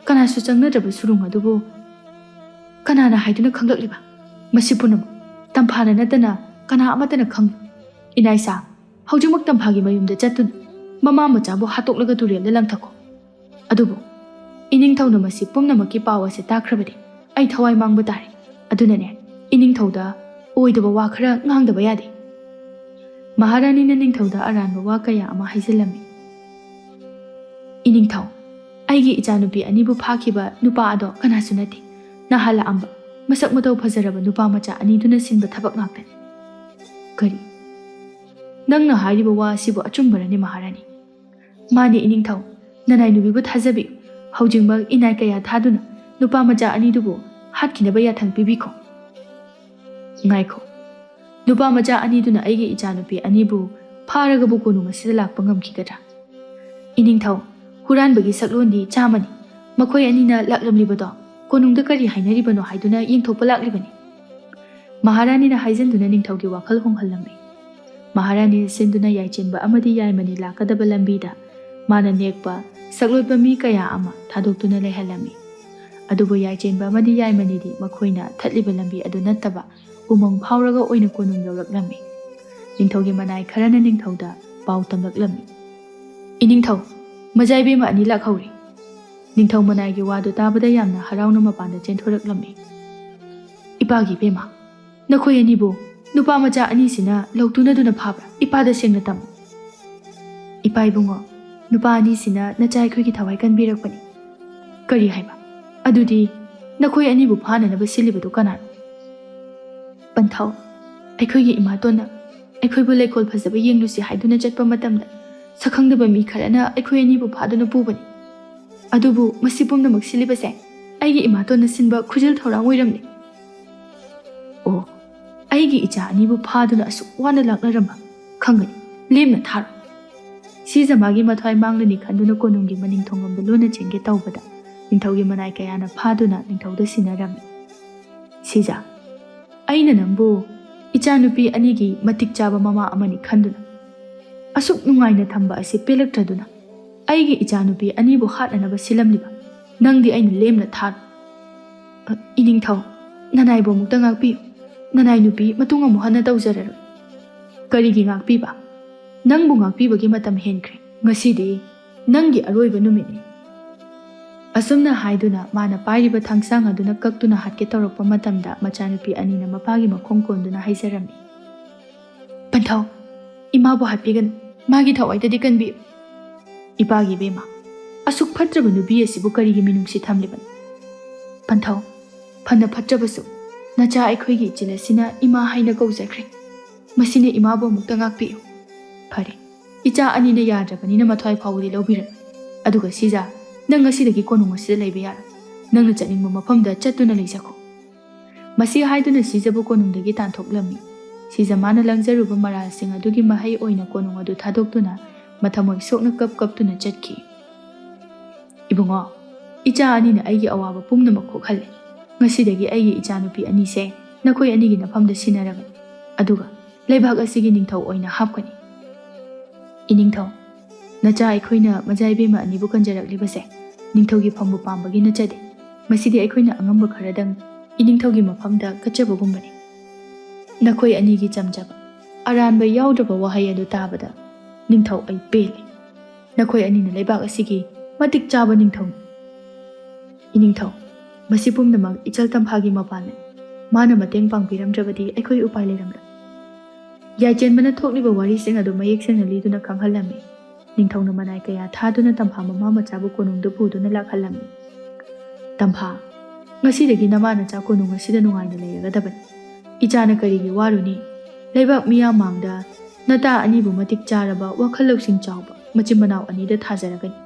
ꯀꯅꯥꯁꯨ ꯆꯪꯅꯗ꯭ꯔꯕ ꯁꯨꯔꯨꯡ ꯑꯗꯨꯕꯨ ꯀꯅꯥꯅ ꯍꯥꯏꯗꯨꯅ ꯈꯪꯂꯛꯂꯤꯕ? ꯃꯁꯤ ꯄꯨꯝꯅꯃꯛ ꯇꯝꯐꯥꯅ ꯅꯠꯇꯅ ꯀꯅꯥ ꯑꯃꯠꯇꯅ ꯈꯪꯂꯣꯏ꯫ ꯏꯅꯥꯏꯁꯥ, ꯍꯧꯖꯤꯛꯃꯛ ꯇꯝꯐꯥꯒꯤ ꯃꯌꯨꯝꯗ ꯆꯠꯇꯨꯅ ꯃꯃꯥ ꯃꯆꯥꯕꯨ ꯍꯥꯠꯇꯣꯛꯂꯒ ꯇꯨꯔꯦꯜꯗ ꯂꯪꯊꯈꯣ꯫ ꯑꯗꯨꯕꯨ ꯏꯅꯤꯡꯊꯧꯅ ꯃꯁꯤ ꯄꯨꯝꯅꯃꯛꯀꯤ ꯄꯥꯎ ꯑꯁꯤ ꯇꯥꯈ꯭ꯔꯕꯗꯤ ꯑꯩ ꯊꯋꯥꯏ ꯃꯥꯡꯕ ꯇꯥꯔꯦ꯫ ꯑꯗꯨꯅꯅꯦ, ꯏꯅꯤꯡꯊꯧꯗ ꯑꯣꯏꯗꯕ ꯋꯥ ꯈꯔ ꯉꯥꯡꯗꯕ ꯌꯥꯗꯦ꯫ ꯃꯍꯥꯔꯥꯅꯤꯅ ꯅꯤꯡꯊꯧꯗ ꯑꯔꯥꯟꯕ ꯋꯥ ꯀꯌꯥ ꯑꯃ ꯍꯥꯏꯖꯤꯜꯂꯝꯃꯤ꯫ ꯏꯅꯤꯡꯊꯧ, ꯑꯩꯒꯤ ꯏꯆꯥꯅꯨꯄꯤ ꯑꯅꯤꯕꯨ ꯐꯥꯈꯤꯕ ꯅꯨꯄꯥ ꯑꯗꯣ ꯀꯅꯥꯁꯨ ꯅꯠꯇꯦ, ꯅꯍꯥꯟꯂꯥꯛꯑꯝꯕ ꯃꯁꯛ ꯃꯇꯧ ꯐꯖꯔꯕ ꯅꯨꯄꯥ ꯃꯆꯥ ꯑꯅꯤꯗꯨꯅ ꯁꯤꯟꯕ ꯊꯕꯛ ꯉꯥꯛꯇꯅꯤ꯫ ꯀꯔꯤ? ꯅꯪꯅ ꯍꯥꯏꯔꯤꯕ ꯋꯥ ꯑꯁꯤꯕꯨ ꯑꯆꯨꯝꯕꯔꯅꯦ ꯃꯍꯥꯔꯥꯅꯤ? ꯃꯥꯅꯦ ꯏꯅꯤꯡꯊꯧ, ꯅꯅꯥꯏ ꯅꯨꯄꯤꯕꯨ ꯊꯥꯖꯕꯤꯌꯨ꯫ ꯍꯧꯖꯤꯛꯃꯛ ꯏꯅꯥꯏ ꯀꯌꯥ ꯊꯥꯗꯨꯅ ꯅꯨꯄꯥ ꯃꯆꯥ ꯑꯅꯤꯗꯨꯕꯨ ꯍꯥꯠꯈꯤꯅꯕ ꯌꯥꯊꯪ ꯄꯤꯕꯤꯈꯣ꯫ ꯉꯥꯏꯈꯣ, ꯅꯨꯄꯥ ꯃꯆꯥ ꯑꯅꯤꯗꯨꯅ ꯑꯩꯒꯤ ꯏꯆꯥꯅꯨꯄꯤ ꯑꯅꯤꯕꯨ ꯐꯥꯔꯒꯕꯨ ꯀꯣꯅꯨꯡ ꯑꯁꯤꯗ ꯂꯥꯛꯄ ꯉꯝꯈꯤꯒꯗ꯭ꯔꯥ? ꯏꯅꯤꯡꯊꯧ, ꯍꯨꯔꯥꯟꯕꯒꯤ ꯁꯛꯂꯣꯟꯗꯤ ꯆꯥꯝꯃꯅꯤ꯫ ꯃꯈꯣꯏ ꯑꯅꯤꯅ ꯂꯥꯛꯂꯝꯂꯤꯕꯗꯣ ꯀꯣꯅꯨꯡꯗ ꯀꯔꯤ ꯍꯥꯏꯅꯔꯤꯕꯅꯣ ꯍꯥꯏꯗꯨꯅ ꯌꯦꯡꯊꯣꯛꯄ ꯂꯥꯛꯂꯤꯕꯅꯤ꯫ ꯃꯍꯥꯔꯥꯅꯤꯅ ꯍꯥꯏꯖꯤꯟꯗꯨꯅ ꯅꯤꯡꯊꯧꯒꯤ ꯋꯥꯈꯜ ꯍꯣꯡꯍꯜꯂꯝꯃꯤ꯫ ꯃꯍꯥꯔꯥꯅꯤꯅ ꯁꯤꯟꯗꯨꯅ ꯌꯥꯏꯆꯦꯟꯕ ꯑꯃꯗꯤ ꯌꯥꯏꯃꯅꯤ ꯂꯥꯛꯀꯗꯕ ꯂꯝꯕꯤꯗ ꯃꯥꯅ ꯅꯦꯛꯄ ꯁꯛꯂꯣꯠꯄ ꯃꯤ ꯀꯌꯥ ꯑꯃ ꯊꯥꯗꯣꯛꯇꯨꯅ ꯂꯩꯍꯜꯂꯝꯃꯤ꯫ ꯑꯗꯨꯕꯨ ꯌꯥꯏꯆꯦꯟꯕ ꯑꯃꯗꯤ ꯌꯥꯏꯃꯅꯤꯗꯤ ꯃꯈꯣꯏꯅ ꯊꯠꯂꯤꯕ ꯂꯝꯕꯤ ꯑꯗꯨ ꯅꯠꯇꯕ ꯎꯃꯪ ꯐꯥꯎꯔꯒ ꯑꯣꯏꯅ ꯀꯣꯅꯨꯡ ꯌꯧꯔꯛꯂꯝꯃꯤ꯫ ꯅꯤꯡꯊꯧꯒꯤ ꯃꯅꯥꯏ ꯈꯔꯅ ꯅꯤꯡꯊꯧꯗ ꯄꯥꯎ ꯇꯝꯂꯛꯂꯝꯃꯤ꯫ "ꯏꯅꯤꯡꯊꯧ, ꯃꯖꯥ ꯏꯕꯦꯝꯃ ꯑꯅꯤ ꯂꯥꯛꯍꯧꯔꯦ꯫" ꯅꯤꯡꯊꯧ ꯃꯅꯥꯏꯒꯤ ꯋꯥꯗꯨ ꯇꯥꯕꯗ ꯌꯥꯝꯅ ꯍꯔꯥꯎꯅ ꯃꯄꯥꯟꯗ ꯆꯦꯟꯊꯣꯔꯛꯂꯝꯃꯤ꯫ ꯏꯄꯥꯒꯤ ꯏꯕꯦꯝꯃ, ꯅꯈꯣꯏ ꯑꯅꯤꯕꯨ ꯅꯨꯄꯥ ꯃꯆꯥ ꯑꯅꯤꯁꯤꯅ ꯂꯧꯇꯨꯅꯗꯨꯅ ꯐꯥꯕ꯭ꯔꯥ? ꯏꯄꯥꯗ ꯁꯦꯡꯅ ꯇꯝꯃꯨ꯫ ꯏꯄꯥ ꯏꯕꯨꯡꯉꯣ, ꯅꯨꯄꯥ ꯑꯅꯤꯁꯤꯅ ꯅꯆꯥ ꯑꯩꯈꯣꯏꯒꯤ ꯊꯋꯥꯏ ꯀꯟꯕꯤꯔꯛꯄꯅꯤ꯫ ꯀꯔꯤ ꯍꯥꯏꯕ? ꯑꯗꯨꯗꯤ ꯅꯈꯣꯏ ꯑꯅꯤꯕꯨ ꯐꯥꯅꯅꯕ ꯁꯤꯜꯂꯤꯕꯗꯨ ꯀꯅꯥꯅꯣ? ꯄꯟꯊꯧ, ꯑꯩꯈꯣꯏꯒꯤ ꯏꯃꯥꯇꯣꯟꯅ ꯑꯩꯈꯣꯏꯕꯨ ꯂꯩꯀꯣꯜ ꯐꯖꯕ ꯌꯦꯡꯂꯨꯁꯤ ꯍꯥꯏꯗꯨꯅ ꯆꯠꯄ ꯃꯇꯝꯗ, ꯁꯛꯈꯪꯗꯕ ꯃꯤ ꯈꯔꯅ ꯑꯩꯈꯣꯏ ꯑꯅꯤꯕꯨ ꯐꯥꯗꯨꯅ ꯄꯨꯕꯅꯤ꯫ ꯑꯗꯨꯕꯨ ꯃꯁꯤ ꯄꯨꯝꯅꯃꯛ ꯁꯤꯜꯂꯤꯕꯁꯦ ꯑꯩꯒꯤ ꯏꯃꯥꯇꯣꯟꯅ ꯁꯤꯟꯕ ꯈꯨꯖꯤꯜ ꯊꯧꯔꯥꯡ ꯑꯣꯏꯔꯝꯂꯦ꯫ ꯑꯣ, ꯑꯩꯒꯤ ꯏꯆꯥ ꯑꯅꯤꯕꯨ ꯐꯥꯗꯨꯅ ꯑꯁꯨꯛ ꯋꯥꯅ ꯂꯥꯛꯅꯔꯝꯕ? ꯈꯪꯒꯅꯤ, ꯂꯦꯝꯅ ꯊꯥꯔꯣ꯫ ꯁꯤꯖ ꯃꯥꯒꯤ ꯃꯊ꯭ꯋꯥꯏ ꯃꯥꯡꯂꯅꯤ ꯈꯟꯗꯨꯅ ꯀꯣꯅꯨꯡꯒꯤ ꯃꯅꯤꯡ ꯊꯣꯡꯂꯣꯝꯗ ꯂꯣꯟꯅ ꯆꯦꯟꯒꯦ ꯇꯧꯕꯗ, ꯅꯤꯡꯊꯧꯒꯤ ꯃꯅꯥꯏ ꯀꯌꯥꯅ ꯐꯥꯗꯨꯅ ꯅꯤꯡꯊꯧꯗ ꯁꯤꯟꯅꯔꯝꯃꯤ꯫ ꯁꯤꯖ, ꯑꯩꯅ ꯅꯪꯕꯨ ꯏꯆꯥꯅꯨꯄꯤ ꯑꯅꯤꯒꯤ ꯃꯇꯤꯛ ꯆꯥꯕ ꯃꯃꯥ ꯑꯃꯅꯤ ꯈꯟꯗꯨꯅ ꯑꯁꯨꯛ ꯅꯨꯡꯉꯥꯏꯅ ꯊꯝꯕ ꯑꯁꯤ ꯄꯦꯜꯂꯛꯇ꯭ꯔꯗꯨꯅ ꯑꯩꯒꯤ ꯏꯆꯥꯅꯨꯄꯤ ꯑꯅꯤꯕꯨ ꯍꯥꯠꯅꯅꯕ ꯁꯤꯜꯂꯝꯂꯤꯕ ꯅꯪꯗꯤ ꯑꯩꯅ ꯂꯦꯝꯅ ꯊꯥꯔꯣ꯫ ꯑ, ꯏꯅꯤꯡꯊꯧ, ꯅꯅꯥꯏꯕꯨ ꯑꯃꯨꯛꯇ ꯉꯥꯛꯄꯤꯌꯨ꯫ ꯅꯅꯥꯏ ꯅꯨꯄꯤ ꯃꯇꯨꯡ ꯑꯃꯨꯛ ꯍꯟꯅ ꯇꯧꯖꯔꯔꯣꯏ꯫ ꯀꯔꯤꯒꯤ ꯉꯥꯛꯄꯤꯕ? ꯅꯪꯕꯨ ꯉꯥꯛꯄꯤꯕꯒꯤ ꯃꯇꯝ ꯍꯦꯟꯈ꯭ꯔꯦ꯫ ꯉꯁꯤꯗꯤ ꯅꯪꯒꯤ ꯑꯔꯣꯏꯕ ꯅꯨꯃꯤꯠꯅꯤ꯫ ꯑꯁꯨꯝꯅ ꯍꯥꯏꯗꯨꯅ ꯃꯥꯅ ꯄꯥꯏꯔꯤꯕ ꯊꯥꯡꯁꯥꯡ ꯑꯗꯨꯅ ꯀꯛꯇꯨꯅ ꯍꯥꯠꯀꯦ ꯇꯧꯔꯛꯄ ꯃꯇꯝꯗ ꯃꯆꯥꯅꯨꯄꯤ ꯑꯅꯤꯅ ꯃꯄꯥꯒꯤ ꯃꯈꯣꯡ ꯀꯣꯟꯗꯨꯅ ꯍꯥꯏꯖꯔꯝꯃꯤ, "ꯄꯟꯊꯧ, ꯏꯃꯥꯕꯨ ꯍꯥꯠꯄꯤꯒꯅꯨ, ꯃꯥꯒꯤ ꯊꯋꯥꯏꯗꯗꯤ ꯀꯟꯕꯤꯌꯨ꯫" "ꯏꯄꯥꯒꯤ ꯏꯕꯦꯝꯃ, ꯑꯁꯨꯛ ꯐꯠꯇ꯭ꯔꯕ ꯅꯨꯄꯤ ꯑꯁꯤꯕꯨ ꯀꯔꯤꯒꯤ ꯃꯤꯅꯨꯡꯁꯤ ꯊꯝꯂꯤꯕꯅꯣ?" "ꯄꯟꯊꯧ, ꯐꯅ ꯐꯠꯇ꯭ꯔꯕꯁꯨ ꯅꯆꯥ ꯑꯩꯈꯣꯏꯒꯤ ꯏꯆꯤꯜ ꯑꯁꯤꯅ ꯏꯃꯥ ꯍꯥꯏꯅ ꯀꯧꯖꯈ꯭ꯔꯦ꯫ ꯃꯁꯤꯅ ꯏꯃꯥꯕꯨ ꯑꯃꯨꯛꯇ ꯉꯥꯛꯄꯤꯌꯨ꯫" "ꯐꯔꯦ, ꯏꯆꯥ ꯑꯅꯤꯅ ꯌꯥꯗ꯭ꯔꯕꯅꯤꯅ ꯃꯊ꯭ꯋꯥꯏ ꯐꯥꯎꯕꯗꯤ ꯂꯧꯕꯤꯔꯅꯨ꯫ ꯑꯗꯨꯒ ꯁꯤꯖ, ꯅꯪ ꯉꯁꯤꯗꯒꯤ ꯀꯣꯅꯨꯡ ꯑꯁꯤꯗ ꯂꯩꯕ ꯌꯥꯔꯣꯏ꯫ ꯅꯪꯅ ꯆꯠꯅꯤꯡꯕ ꯃꯐꯝꯗ ꯆꯠꯇꯨꯅ ꯂꯩꯖꯈꯣ꯫" ꯃꯁꯤ ꯍꯥꯏꯗꯨꯅ ꯁꯤꯖꯕꯨ ꯀꯣꯅꯨꯡꯗꯒꯤ ꯇꯥꯟꯊꯣꯛꯂꯝꯃꯤ꯫ ꯁꯤꯖ ꯃꯥꯅ ꯂꯪꯖꯔꯨꯕ ꯃꯔꯥꯜꯁꯤꯡ ꯑꯗꯨꯒꯤ ꯃꯍꯩ ꯑꯣꯏꯅ ꯀꯣꯅꯨꯡ ꯑꯗꯨ ꯊꯥꯗꯣꯛꯇꯨꯅ ꯃꯊꯃꯣꯏ ꯁꯣꯛꯅ ꯀꯞ ꯀꯞꯇꯨꯅ ꯆꯠꯈꯤ꯫ "ꯏꯕꯨꯡꯉꯣ, ꯏꯆꯥ ꯑꯅꯤꯅ ꯑꯩꯒꯤ ꯑꯋꯥꯕ ꯄꯨꯝꯅꯃꯛ ꯀꯣꯛꯍꯜꯂꯦ꯫ ꯉꯁꯤꯗꯒꯤ ꯑꯩꯒꯤ ꯏꯆꯥꯅꯨꯄꯤ ꯑꯅꯤꯁꯦ ꯅꯈꯣꯏ ꯑꯅꯤꯒꯤ ꯅꯐꯝꯗ ꯁꯤꯟꯅꯔꯒꯅꯤ꯫ ꯑꯗꯨꯒ ꯂꯩꯕꯥꯛ ꯑꯁꯤꯒꯤ ꯅꯤꯡꯊꯧ ꯑꯣꯏꯅ ꯍꯥꯞꯀꯅꯤ꯫" "ꯏꯅꯤꯡꯊꯧ, ꯅꯆꯥ ꯑꯩꯈꯣꯏꯅ ꯃꯖꯥ ꯏꯕꯦꯝꯃ ꯑꯅꯤꯕꯨ ꯀꯟꯖꯔꯛꯂꯤꯕꯁꯦ ꯅꯤꯡꯊꯧꯒꯤ ꯐꯝꯕꯨ ꯄꯥꯝꯕꯒꯤ ꯅꯠꯆꯗꯦ꯫ ꯃꯁꯤꯗꯤ ꯑꯩꯈꯣꯏꯅ ꯑꯉꯝꯕ ꯈꯔꯗꯪ ꯏꯅꯤꯡꯊꯧꯒꯤ ꯃꯐꯝꯗ ꯀꯠꯆꯕꯒꯨꯝꯕꯅꯤ꯫" "ꯅꯈꯣꯏ ꯑꯅꯤꯒꯤ ꯆꯝꯖꯕ, ꯑꯔꯥꯟꯕ ꯌꯥꯎꯗ꯭ꯔꯕ ꯋꯥꯍꯩ ꯑꯗꯨ ꯇꯥꯕꯗ ꯅꯤꯡꯊꯧ ꯑꯩ ꯄꯦꯜꯂꯦ꯫ ꯅꯈꯣꯏ ꯑꯅꯤꯅ ꯂꯩꯕꯥꯛ ꯑꯁꯤꯒꯤ ꯃꯇꯤꯛ ꯆꯥꯕ ꯅꯤꯡꯊꯧꯅꯤ꯫" "ꯏꯅꯤꯡꯊꯧ, ꯃꯁꯤ ꯄꯨꯝꯅꯃꯛ ꯏꯆꯜ ꯇꯝꯐꯥꯒꯤ ꯃꯄꯥꯟꯅꯅꯤ꯫ ꯃꯥꯅ ꯃꯇꯦꯡ ꯄꯥꯡꯕꯤꯔꯝꯗ꯭ꯔꯕꯗꯤ ꯑꯩꯈꯣꯏ ꯎꯄꯥꯏ ꯂꯩꯔꯝꯂꯣꯏ꯫ ꯌꯥꯏꯆꯦꯟꯕꯅ ꯊꯣꯛꯂꯤꯕ ꯋꯥꯔꯤꯁꯤꯡ ꯑꯗꯨ ꯃꯌꯦꯛ ꯁꯦꯡꯅ ꯂꯤꯗꯨꯅ ꯈꯪꯍꯜꯂꯝꯃꯤ꯫ ꯅꯤꯡꯊꯧꯅ ꯃꯅꯥꯏ ꯀꯌꯥ ꯊꯥꯗꯨꯅ ꯇꯝꯐꯥ ꯃꯃꯥ ꯃꯆꯥꯕꯨ ꯀꯣꯅꯨꯡꯗ ꯄꯨꯗꯨꯅ ꯂꯥꯛꯍꯜꯂꯝꯃꯤ꯫ "ꯇꯝꯐꯥ, ꯉꯁꯤꯗꯒꯤ ꯅꯃꯥ ꯅꯆꯥ ꯀꯣꯅꯨꯡ ꯑꯁꯤꯗ ꯅꯨꯡꯉꯥꯏꯅ ꯂꯩꯔꯒꯗꯕꯅꯤ꯫ ꯏꯆꯥꯅ ꯀꯔꯤꯒꯤ ꯋꯥꯔꯨꯅꯤ? ꯂꯩꯕꯥꯛ ꯃꯤꯌꯥꯝ ꯃꯥꯡꯗ ꯅꯇꯥ ꯑꯅꯤꯕꯨ ꯃꯇꯤꯛ ꯆꯥꯔꯕ ꯋꯥꯈꯜ ꯂꯧꯁꯤꯡ ꯆꯥꯎꯕ ꯃꯆꯤꯟ ꯃꯅꯥꯎ ꯑꯅꯤꯗ ꯊꯥꯖꯔꯒꯅꯤ꯫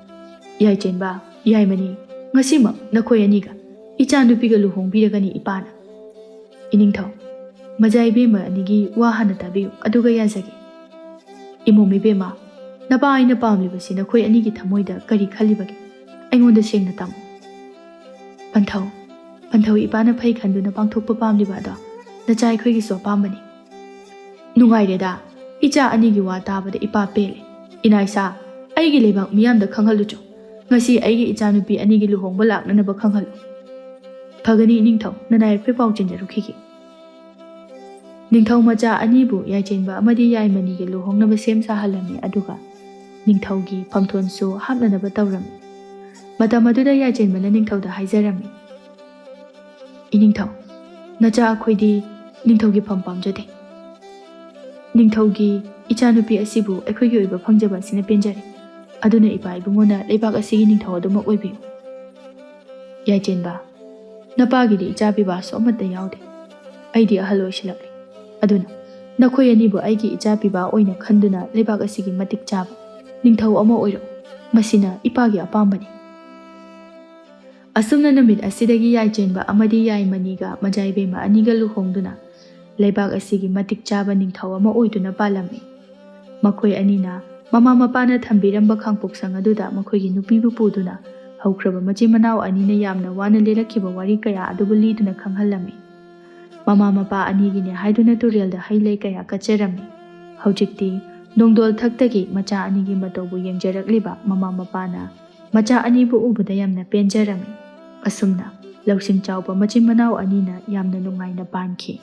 ꯌꯥꯏꯆꯦꯟꯕ, ꯌꯥꯏꯃꯅꯤ, ꯉꯁꯤꯃꯛ ꯅꯈꯣꯏ ꯑꯅꯤꯒ ꯏꯆꯥꯅꯨꯄꯤꯒ ꯂꯨꯍꯣꯡꯕꯤꯔꯒꯅꯤ ꯏꯄꯥꯅ꯫" "ꯏꯅꯤꯡꯊꯧ, ꯃꯖꯥ ꯏꯕꯦꯝꯃ ꯑꯅꯤꯒꯤ ꯋꯥ ꯍꯥꯟꯅ ꯇꯥꯕꯤꯌꯨ, ꯑꯗꯨꯒ ꯌꯥꯖꯒꯦ꯫" "ꯏꯃꯣꯝ ꯏꯕꯦꯝꯃ, ꯅꯄꯥ ꯑꯩꯅ ꯄꯥꯝꯂꯤꯕꯁꯤ ꯅꯈꯣꯏ ꯑꯅꯤꯒꯤ ꯊꯃꯣꯏꯗ ꯀꯔꯤ ꯈꯜꯂꯤꯕꯒꯦ? ꯑꯩꯉꯣꯟꯗ ꯁꯦꯡꯅ ꯇꯝꯃꯨ꯫" "ꯄꯟꯊꯧ, ꯄꯟꯊꯧ ꯏꯄꯥꯅ ꯐꯩ ꯈꯟꯗꯨꯅ ꯄꯥꯡꯊꯣꯛꯄ ꯄꯥꯝꯂꯤꯕ ꯑꯗꯣ ꯅꯆꯥ ꯑꯩꯈꯣꯏꯒꯤꯁꯨ ꯑꯄꯥꯝꯕꯅꯤ꯫" "ꯅꯨꯡꯉꯥꯏꯔꯦꯗ, ꯏꯆꯥ ꯑꯅꯤꯒꯤ ꯋꯥ ꯇꯥꯕꯗ ꯏꯄꯥ ꯄꯦꯜꯂꯦ꯫ ꯏꯅꯥꯏꯁꯥ, ꯑꯩꯒꯤ ꯂꯩꯕꯥꯛ ꯃꯤꯌꯥꯝꯗ ꯈꯪꯍꯜꯂꯨꯆꯣ꯫ ꯉꯁꯤ ꯑꯩꯒꯤ ꯏꯆꯥꯅꯨꯄꯤ ꯑꯅꯤꯒꯤ ꯂꯨꯍꯣꯡꯕ ꯂꯥꯛꯅꯅꯕ ꯈꯪꯍꯜꯂꯨ꯫" "ꯐꯒꯅꯤ ꯏꯅꯤꯡꯊꯧ, ꯅꯅꯥꯏ ꯑꯩꯈꯣꯏ ꯄꯥꯎ ꯆꯦꯟꯖꯔꯨꯈꯤꯒꯦ꯫" ꯅꯤꯡꯊꯧ ꯃꯆꯥ ꯑꯅꯤꯕꯨ ꯌꯥꯏꯆꯦꯟꯕ ꯑꯃꯗꯤ ꯌꯥꯏꯃꯅꯤꯒꯤ ꯂꯨꯍꯣꯡꯅꯕ ꯁꯦꯝ ꯁꯥꯍꯜꯂꯝꯃꯤ, ꯑꯗꯨꯒ ꯅꯤꯡꯊꯧꯒꯤ ꯐꯝꯊꯣꯟꯁꯨ ꯍꯥꯞꯅꯅꯕ ꯇꯧꯔꯝꯃꯤ꯫ ꯃꯇꯝ ꯑꯗꯨꯗ ꯌꯥꯏꯆꯦꯟꯕꯅ ꯅꯤꯡꯊꯧꯗ ꯍꯥꯏꯖꯔꯝꯃꯤ, "ꯏꯅꯤꯡꯊꯧ, ꯅꯆꯥ ꯑꯩꯈꯣꯏꯗꯤ ꯅꯤꯡꯊꯧꯒꯤ ꯐꯝ ꯄꯥꯝꯖꯗꯦ꯫ ꯅꯤꯡꯊꯧꯒꯤ ꯏꯆꯥꯅꯨꯄꯤ ꯑꯁꯤꯕꯨ ꯑꯩꯈꯣꯏꯒꯤ ꯑꯣꯏꯕ ꯐꯪꯖꯕ ꯑꯁꯤꯅ ꯄꯦꯟꯖꯔꯦ꯫ ꯑꯗꯨꯅ ꯏꯄꯥ ꯏꯕꯨꯡꯉꯣꯅ ꯂꯩꯕꯥꯛ ꯑꯁꯤꯒꯤ ꯅꯤꯡꯊꯧ ꯑꯗꯨꯃꯛ ꯑꯣꯏꯕꯤꯌꯨ꯫" "ꯌꯥꯏꯆꯦꯟꯕ, ꯅꯄꯥꯒꯤꯗꯤ ꯏꯆꯥ ꯄꯤꯕꯥꯁꯨ ꯑꯃꯠꯇ ꯌꯥꯎꯗꯦ꯫ ꯑꯩꯗꯤ ꯑꯍꯜ ꯑꯣꯏꯁꯤꯜꯂꯛꯂꯦ꯫ ꯑꯗꯨꯅ ꯅꯈꯣꯏ ꯑꯅꯤꯕꯨ ꯑꯩꯒꯤ ꯏꯆꯥ ꯄꯤꯕꯥ ꯑꯣꯏꯅ ꯈꯟꯗꯨꯅ ꯂꯩꯕꯥꯛ ꯑꯁꯤꯒꯤ ꯃꯇꯤꯛ ꯆꯥꯕ ꯅꯤꯡꯊꯧ ꯑꯃ ꯑꯣꯏꯔꯛꯎ꯫ ꯃꯁꯤꯅ ꯏꯄꯥꯒꯤ ꯑꯄꯥꯝꯕꯅꯤ꯫" ꯑꯁꯨꯝꯅ ꯅꯨꯃꯤꯠ ꯑꯁꯤꯗꯒꯤ ꯌꯥꯏꯆꯦꯟꯕ ꯑꯃꯗꯤ ꯌꯥꯏꯃꯅꯤꯒ ꯃꯖꯥꯏꯕꯦꯝꯃ ꯑꯅꯤꯒ ꯂꯨꯍꯣꯡꯗꯨꯅ ꯂꯩꯕꯥꯛ ꯑꯁꯤꯒꯤ ꯃꯇꯤꯛ ꯆꯥꯕ ꯅꯤꯡꯊꯧ ꯑꯃ ꯑꯣꯏꯗꯨꯅ ꯄꯥꯜꯂꯝꯃꯤ꯫ ꯃꯈꯣꯏ ꯑꯅꯤꯅ ꯃꯃꯥ ꯃꯄꯥꯅ ꯊꯝꯕꯤꯔꯝꯕ ꯈꯥꯡꯄꯣꯛꯁꯪ ꯑꯗꯨꯗ ꯃꯈꯣꯏꯒꯤ ꯅꯨꯄꯤꯕꯨ ꯄꯨꯗꯨꯅ ꯍꯧꯈ꯭ꯔꯕ ꯃꯆꯤꯟ ꯃꯅꯥꯎ ꯑꯅꯤꯅ ꯌꯥꯝꯅ ꯋꯥꯅ ꯂꯦꯜꯂꯛꯈꯤꯕ ꯋꯥꯔꯤ ꯀꯌꯥ ꯑꯗꯨꯕꯨ ꯂꯤꯗꯨꯅ ꯈꯪꯍꯜꯂꯝꯃꯤ꯫ ꯃꯃꯥ ꯃꯄꯥ ꯑꯅꯤꯒꯤꯅꯦ ꯍꯥꯏꯗꯨꯅ ꯇꯨꯔꯦꯜꯗ ꯍꯩ ꯂꯩ ꯀꯌꯥ ꯀꯠꯆꯔꯝꯃꯤ꯫ ꯍꯧꯖꯤꯛꯇꯤ ꯅꯣꯡꯗꯣꯜ ꯊꯛꯇꯒꯤ ꯃꯆꯥ ꯑꯅꯤꯒꯤ ꯃꯇꯧꯕꯨ ꯌꯦꯡꯖꯔꯛꯂꯤꯕ ꯃꯃꯥ ꯃꯄꯥꯅ ꯃꯆꯥ ꯑꯅꯤꯕꯨ ꯎꯕꯗ ꯌꯥꯝꯅ ꯄꯦꯟꯖꯔꯝꯃꯤ꯫ ꯑꯁꯨꯝꯅ ꯂꯧꯁꯤꯡ ꯆꯥꯎꯕ ꯃꯆꯤꯟ ꯃꯅꯥꯎ ꯑꯅꯤꯅ ꯌꯥꯝꯅ ꯅꯨꯡꯉꯥꯏꯅ ꯄꯥꯟꯈꯤ꯫